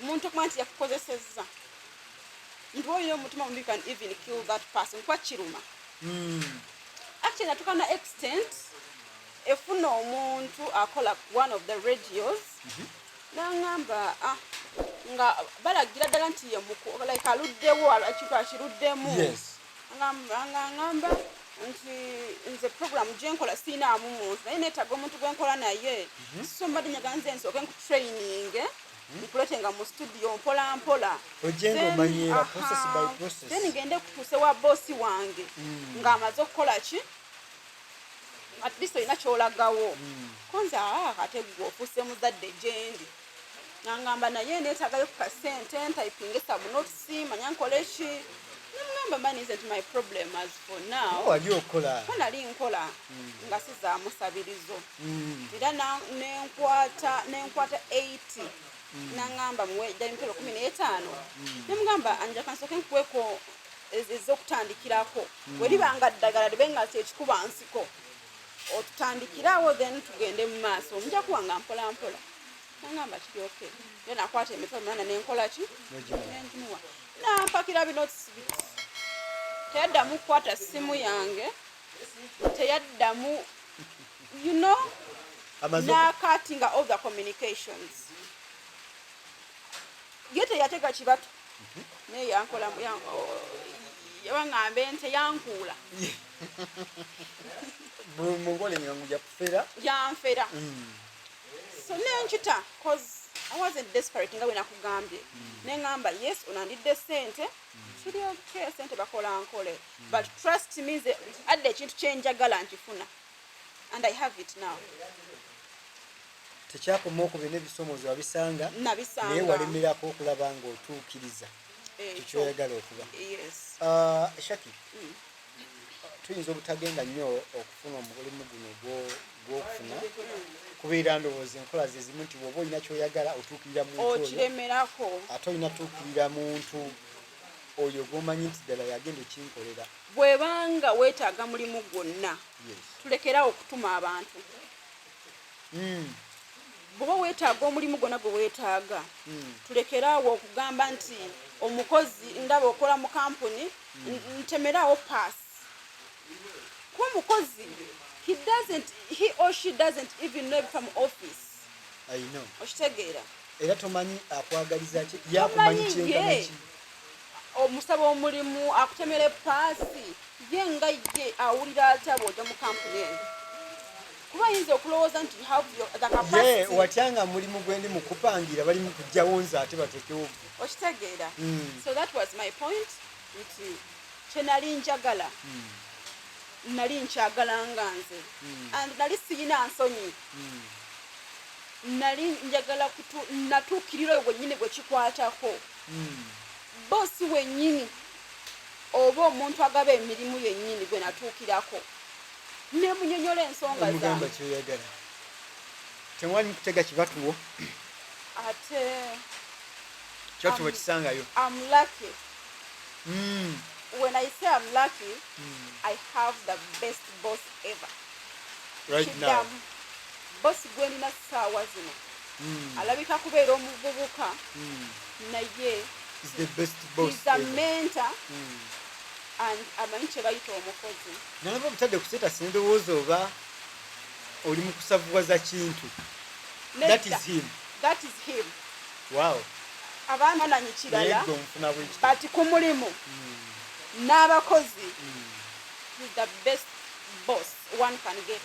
[SPEAKER 2] omuntu okuba nti yakukozesezza, nti olina omutima mubi, can even kill that person, kuba kiruma. Actually natuka na extent efuna omuntu akola one of the radios, naŋŋamba, ah, nga balagira ddala nti ye like aluddewo, ekintu akiruddemu. Nga ŋŋamba nti nze program gyenkola siinaamu muntu, naye neetaaga omuntu gwenkola naye, so mbadde nyaga nze nsooke nkutraining, nkuleete nga mu studio mpola mpola.
[SPEAKER 1] Ojje nga omanyiira, process by process.
[SPEAKER 2] Then ngende kutuuse wa boosi wange ng'amaze okukola ki, at least olina kyolagawo. Konze, aa, ate gwe ofuuse muzadde gyendi. Nangamba naye neetagayo ku kasente ntypinge some notes, manya nkole ki. Nemugamba, money isn't my problem as for now.
[SPEAKER 1] Wali okola.
[SPEAKER 2] Ko nali nkola nga sizaamusabirizo, era nenkwata 80, nangamba muwe ddala emitwalo 15. Nemugamba anja kansooke nkuweko ez'okutandikirako, weribanga ddagala libe nga kyekikuba nsiko, otutandikirawo, then tugende mu maaso, nja kuwanga mpola mpola. Nangamba kiryoke. Era nakwata emitwalo 8, nenkola ki?
[SPEAKER 1] N'ogimuwa.
[SPEAKER 2] Nengimuwa, nampakira binotes biti. Teyaddamu kukwata ssimu yange, teyaddamu, nakatinga all the communications. Ye teyatega kibatu, naye yankola, yabaŋŋambe nti yankuula.
[SPEAKER 1] Mungole nga nguja kufera.
[SPEAKER 2] Yanfera. So nenkita, 'cause I wasn't desperate, nga bwe nakugambye. Neŋŋamba, yes, onandidde sente, kiri okay, sente bakola nkole, but trust me, nze adde ekintu kyenjagala nkifuna, and I have it now.
[SPEAKER 1] Tekyakoma okwo, byonna ebisomoozo wabisanga, naye
[SPEAKER 2] Nabisanga.
[SPEAKER 1] walemerako okulaba ng'otuukiriza
[SPEAKER 2] Ekyo.
[SPEAKER 1] kyoyagala okuba.
[SPEAKER 2] Yes.
[SPEAKER 1] Ah, Shaki, tuyinza obutagenda nnyo okufuna omulimu guno gw'okufuna, kubeera ndowooza enkola ze zimu, nti bw'oba olina kyoyagala otuukirira muntu oyo.
[SPEAKER 2] Okiremerako.
[SPEAKER 1] Ate olina tuukirira muntu oyo gw'omanyi nti ddala yagenda okinkolera.
[SPEAKER 2] Bwebanga weetaaga mulimu gwonna, tulekerawo okutuma abantu. Bw'oba weetaaga omulimu gwonna gwe weetaaga, tulekeraawo okugamba nti Omukozi ndaba okola mu kampuni, ntemerawo pass, kuba omukozi he doesn't, he or she doesn't even know from office.
[SPEAKER 1] I know.
[SPEAKER 2] Okitegeera?
[SPEAKER 1] Era tomanyi akwagaliza ki, yakumanyi
[SPEAKER 2] Tomanyi.
[SPEAKER 1] kyenkana
[SPEAKER 2] Ye
[SPEAKER 1] ki.
[SPEAKER 2] Omusaba omulimu, akutemera epaasi, ye nga ye awulira atya bw'ojja mu kampuni eyo? Kuba ayinza okulowooza nti you have the
[SPEAKER 1] Ye
[SPEAKER 2] capacity.
[SPEAKER 1] watya nga mulimu gwendi mukupangira, bali mu kujjawo nze ate bateekewo gwe.
[SPEAKER 2] Okitegeera? So that was my point, nti kyenali njagala, nali nkyagala nga nze, and nali siyina nsonyi. Nali njagala natuukirira oyo gwennyini gwe kikwatako, bosi wennyini oba omuntu agaba emirimu yennyini gwe natuukirako, nemunyonyola ensonga
[SPEAKER 1] Omugamba
[SPEAKER 2] zange.
[SPEAKER 1] kyoyagala, tewali mukutega kibatuwo.
[SPEAKER 2] Ate
[SPEAKER 1] Kibatuwo kisangayo.
[SPEAKER 2] I'm lucky. When I say I'm lucky, I have the best boss ever.
[SPEAKER 1] Right now.
[SPEAKER 2] Kiddamu, bosi gwe ndina ssaawa zino alabika kubeera omuvubuka, naye
[SPEAKER 1] Is the best boss
[SPEAKER 2] he's a
[SPEAKER 1] ever.
[SPEAKER 2] mentor and amanyi kye bayita omukozi.
[SPEAKER 1] Nalaba obutadde ku status, ndowooza oba oli mu kusavuwaza kintu. That
[SPEAKER 2] Nedda.
[SPEAKER 1] is him?
[SPEAKER 2] That is him.
[SPEAKER 1] Wow.
[SPEAKER 2] Abaananyi
[SPEAKER 1] Naye
[SPEAKER 2] kirala,
[SPEAKER 1] gwe omufuna bwekiti.
[SPEAKER 2] but ku mulimu n'abakozi, he's the best boss one can get.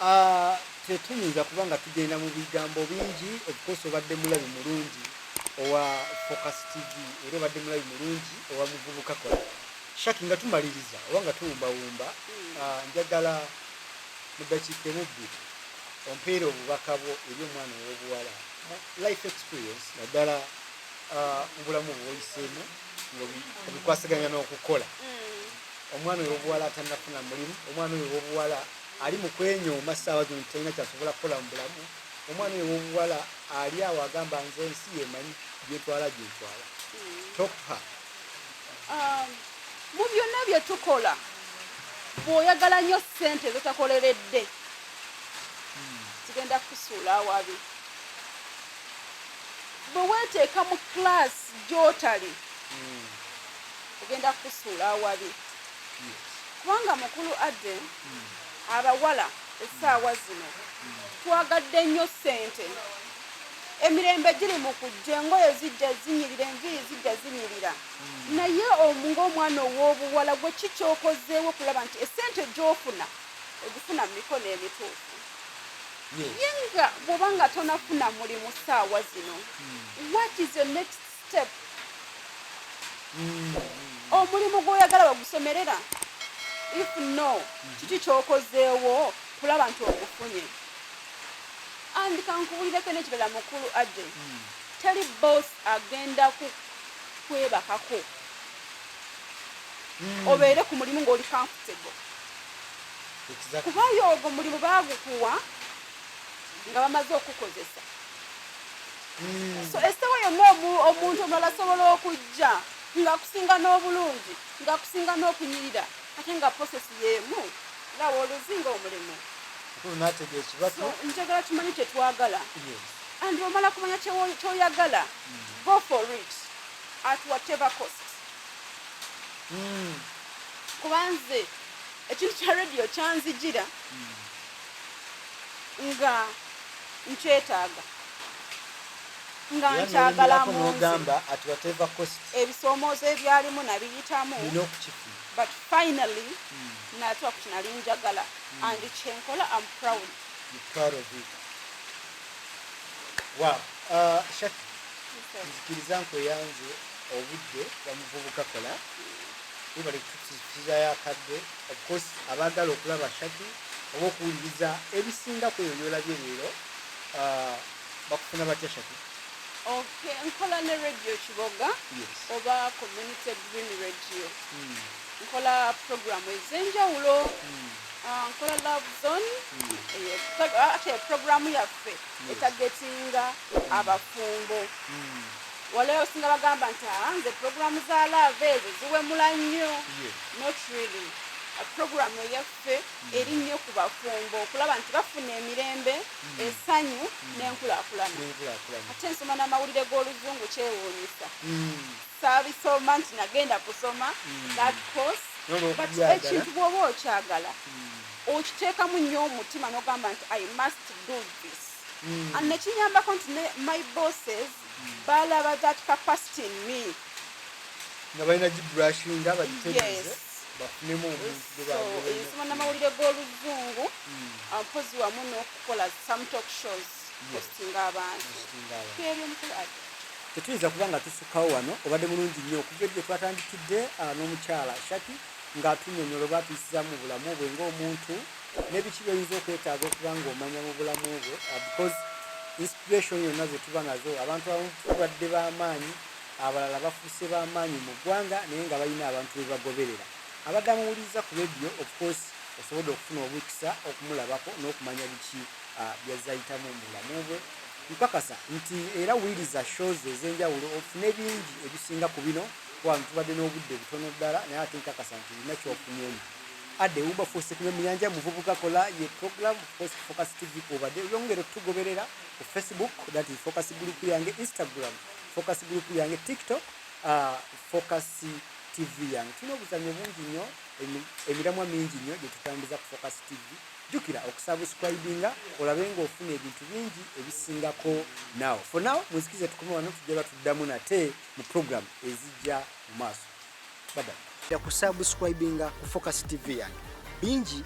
[SPEAKER 1] Ah, tetuyinza kuba nga tugenda mu bigambo bingi. Of course obadde mulabi mulungi owa Focus TV, era obadde mulabi mulungi owa Muvubuka Kola. Shaki, nga tumaliriza oba nga tuwumbawumba, njagala mu ddakiika emu bbiri ompeere obubaka bwo eri omwana ow'obuwala mu life experience, naddala mu bulamu bwoyiseemu ng'obikwasaganya n'okukola. Omwana oyo ow'obuwala atannafuna mulimu, omwana oyo ow'obuwala ali mu kwenyooma ssaawa zino, talina kyasobola kukola mu bulamu, omwana oyo ow'obuwala ali awo agamba nze ensi yemanyi gyetwala gyetwala, talk to her.
[SPEAKER 2] Mu byonna bye tukola, bw'oyagala nnyo ssente zotakoleredde, zigenda kusuula awabi. Bwe weeteeka mu class gy'otali, ogenda kusuula awabi, kubanga mukulu adde abawala essaawa zino twagadde nnyo ssente. Emirembe giri mu kujja, engoye zijja zinyirira, enviiri zijja zinyirira, naye ng'omwana ow'obuwala gwe ki kyokozeewo okulaba nti essente gy'ofuna ogifuna mu mikono emituufu? Ye nga bw'oba nga tonafuna mulimu ssaawa zino, what is your next step? Omulimu gw'oyagala bagusomerera? If no, kiki kyokozeewo kulaba nti ogufunye? And kankubulireko n'ekirala, mukulu adde, teri boss agenda ku kwebakako obeere ku mulimu ng'oli comfortable, kubayo ogwo mulimu baagukuwa nga bamaze okukozesa. So essaawa yonna omuntu omulala asobola okujja ng'akusinga n'obulungi, ng'akusinga n'okunyirira, ate nga process y'emu nga wooluzinga omulimu.
[SPEAKER 1] Mukulu n'atega ekibatu.
[SPEAKER 2] So njagala tumanyi kye twagala, and omala kumanya kyoyagala, go for it at whatever cost. Kuba nze ekintu kya radio kyanzijira nga nkyetaaga, nga
[SPEAKER 1] Era
[SPEAKER 2] nkyagala
[SPEAKER 1] n'olemerako
[SPEAKER 2] mu nze.
[SPEAKER 1] N'ogamba at whatever cost.
[SPEAKER 2] Ebisoomoozo ebyalimu nabiyitamu,
[SPEAKER 1] Nina okukifuna.
[SPEAKER 2] but finally natuuka ku kinali njagala, and kyenkola am proud.
[SPEAKER 1] You're proud of it. Wow. Shaki, nzikiriza nkweyanze obudde bwa Muvubuka Kola. Webale kutusizayo akadde. Of course abaagala okulaba Shaki oba okuwuliriza ebisinga ku ebyo byolabye leero, bakufuna batya, Shaki?
[SPEAKER 2] Okay, nkola ne Radio Kiboga oba Community Green Radio. Nkola program ez'enjawulo. Ah, nkola Love Zone. Actually programu yaffe etagetinga abafumbo. Waliwo osinga bagamba nti, "Ah, nze programu za love ezo ziwemula nnyo." Not really. Programu eyaffe eri nnyo ku bafumbo okulaba nti bafuna emirembe, essanyu n'enkulaakulana.
[SPEAKER 1] N'enkulaakulana.
[SPEAKER 2] Ate nsoma n'amawulire g'oluzungu, kyewuunyisa. Saabisoma nti nagenda kusoma that course, but
[SPEAKER 1] N'olw'okubyagala.
[SPEAKER 2] Ekintu bw'oba okyagala, okiteekamu nnyo omutima n'ogamba nti, "I must do this," and nekinyambako nti ne my bosses balaba that capacity in me.
[SPEAKER 1] Nga balina gibrushinga bagitegeeze bafunemu omuntu gwe
[SPEAKER 2] So
[SPEAKER 1] bagoberera.
[SPEAKER 2] nsoma n'amawulire g'oluzungu, mpozi wamu n'okukola some talk shows, hostinga abantu.
[SPEAKER 1] Hostinga abantu.
[SPEAKER 2] Byebyo, mukulu Ade.
[SPEAKER 1] Tetuyinza kuba nga tusukkawo wano. Obadde mulungi nnyo okuva eri gye twatandikidde n'omukyala Shaki ng'atunyonyola oba atuyisiza mu bulamu bwe ng'omuntu n'ebiki by'oyinza okwetaaga okuba ng'omanya mu bulamu bwe, because inspiration yonna ze tuba nazo, abantu abamu tubadde b'amaanyi, abalala bafuuse b'amaanyi mu ggwanga naye nga balina abantu be bagoberera. Abadde amuwuliriza ku radio, of course osobodde okufuna obukisa okumulabako n'okumanya biki byazayitamu mu bulamu bwe. Nkakasa nti era wuliriza shows ez'enjawulo ofune bingi ebisinga ku bino, kuba tubadde n'obudde butono ddala, naye ate nkakasa nti olina kyofunyemu. Adde Wilberforce Kumye Muyanja, Muvubuka Kola ye program, of course Focus TV obadde oyongera otugoberera ku Facebook, that is Focus Group yange, Instagram Focus Group yange, TikTok Focus TV yange. Tulina obuzanyo bungi nnyo, emiramwa mingi nnyo gye tutambuza ku Focus TV. Jjukira okusubscribinga olabe ng'ofuna ebintu bingi ebisingako. Now for now muzikize tukome wano, tujja batuddamu nate mu program ezijja mu maaso. Bye bye. Kusubscribinga ku Focus TV yange bingi.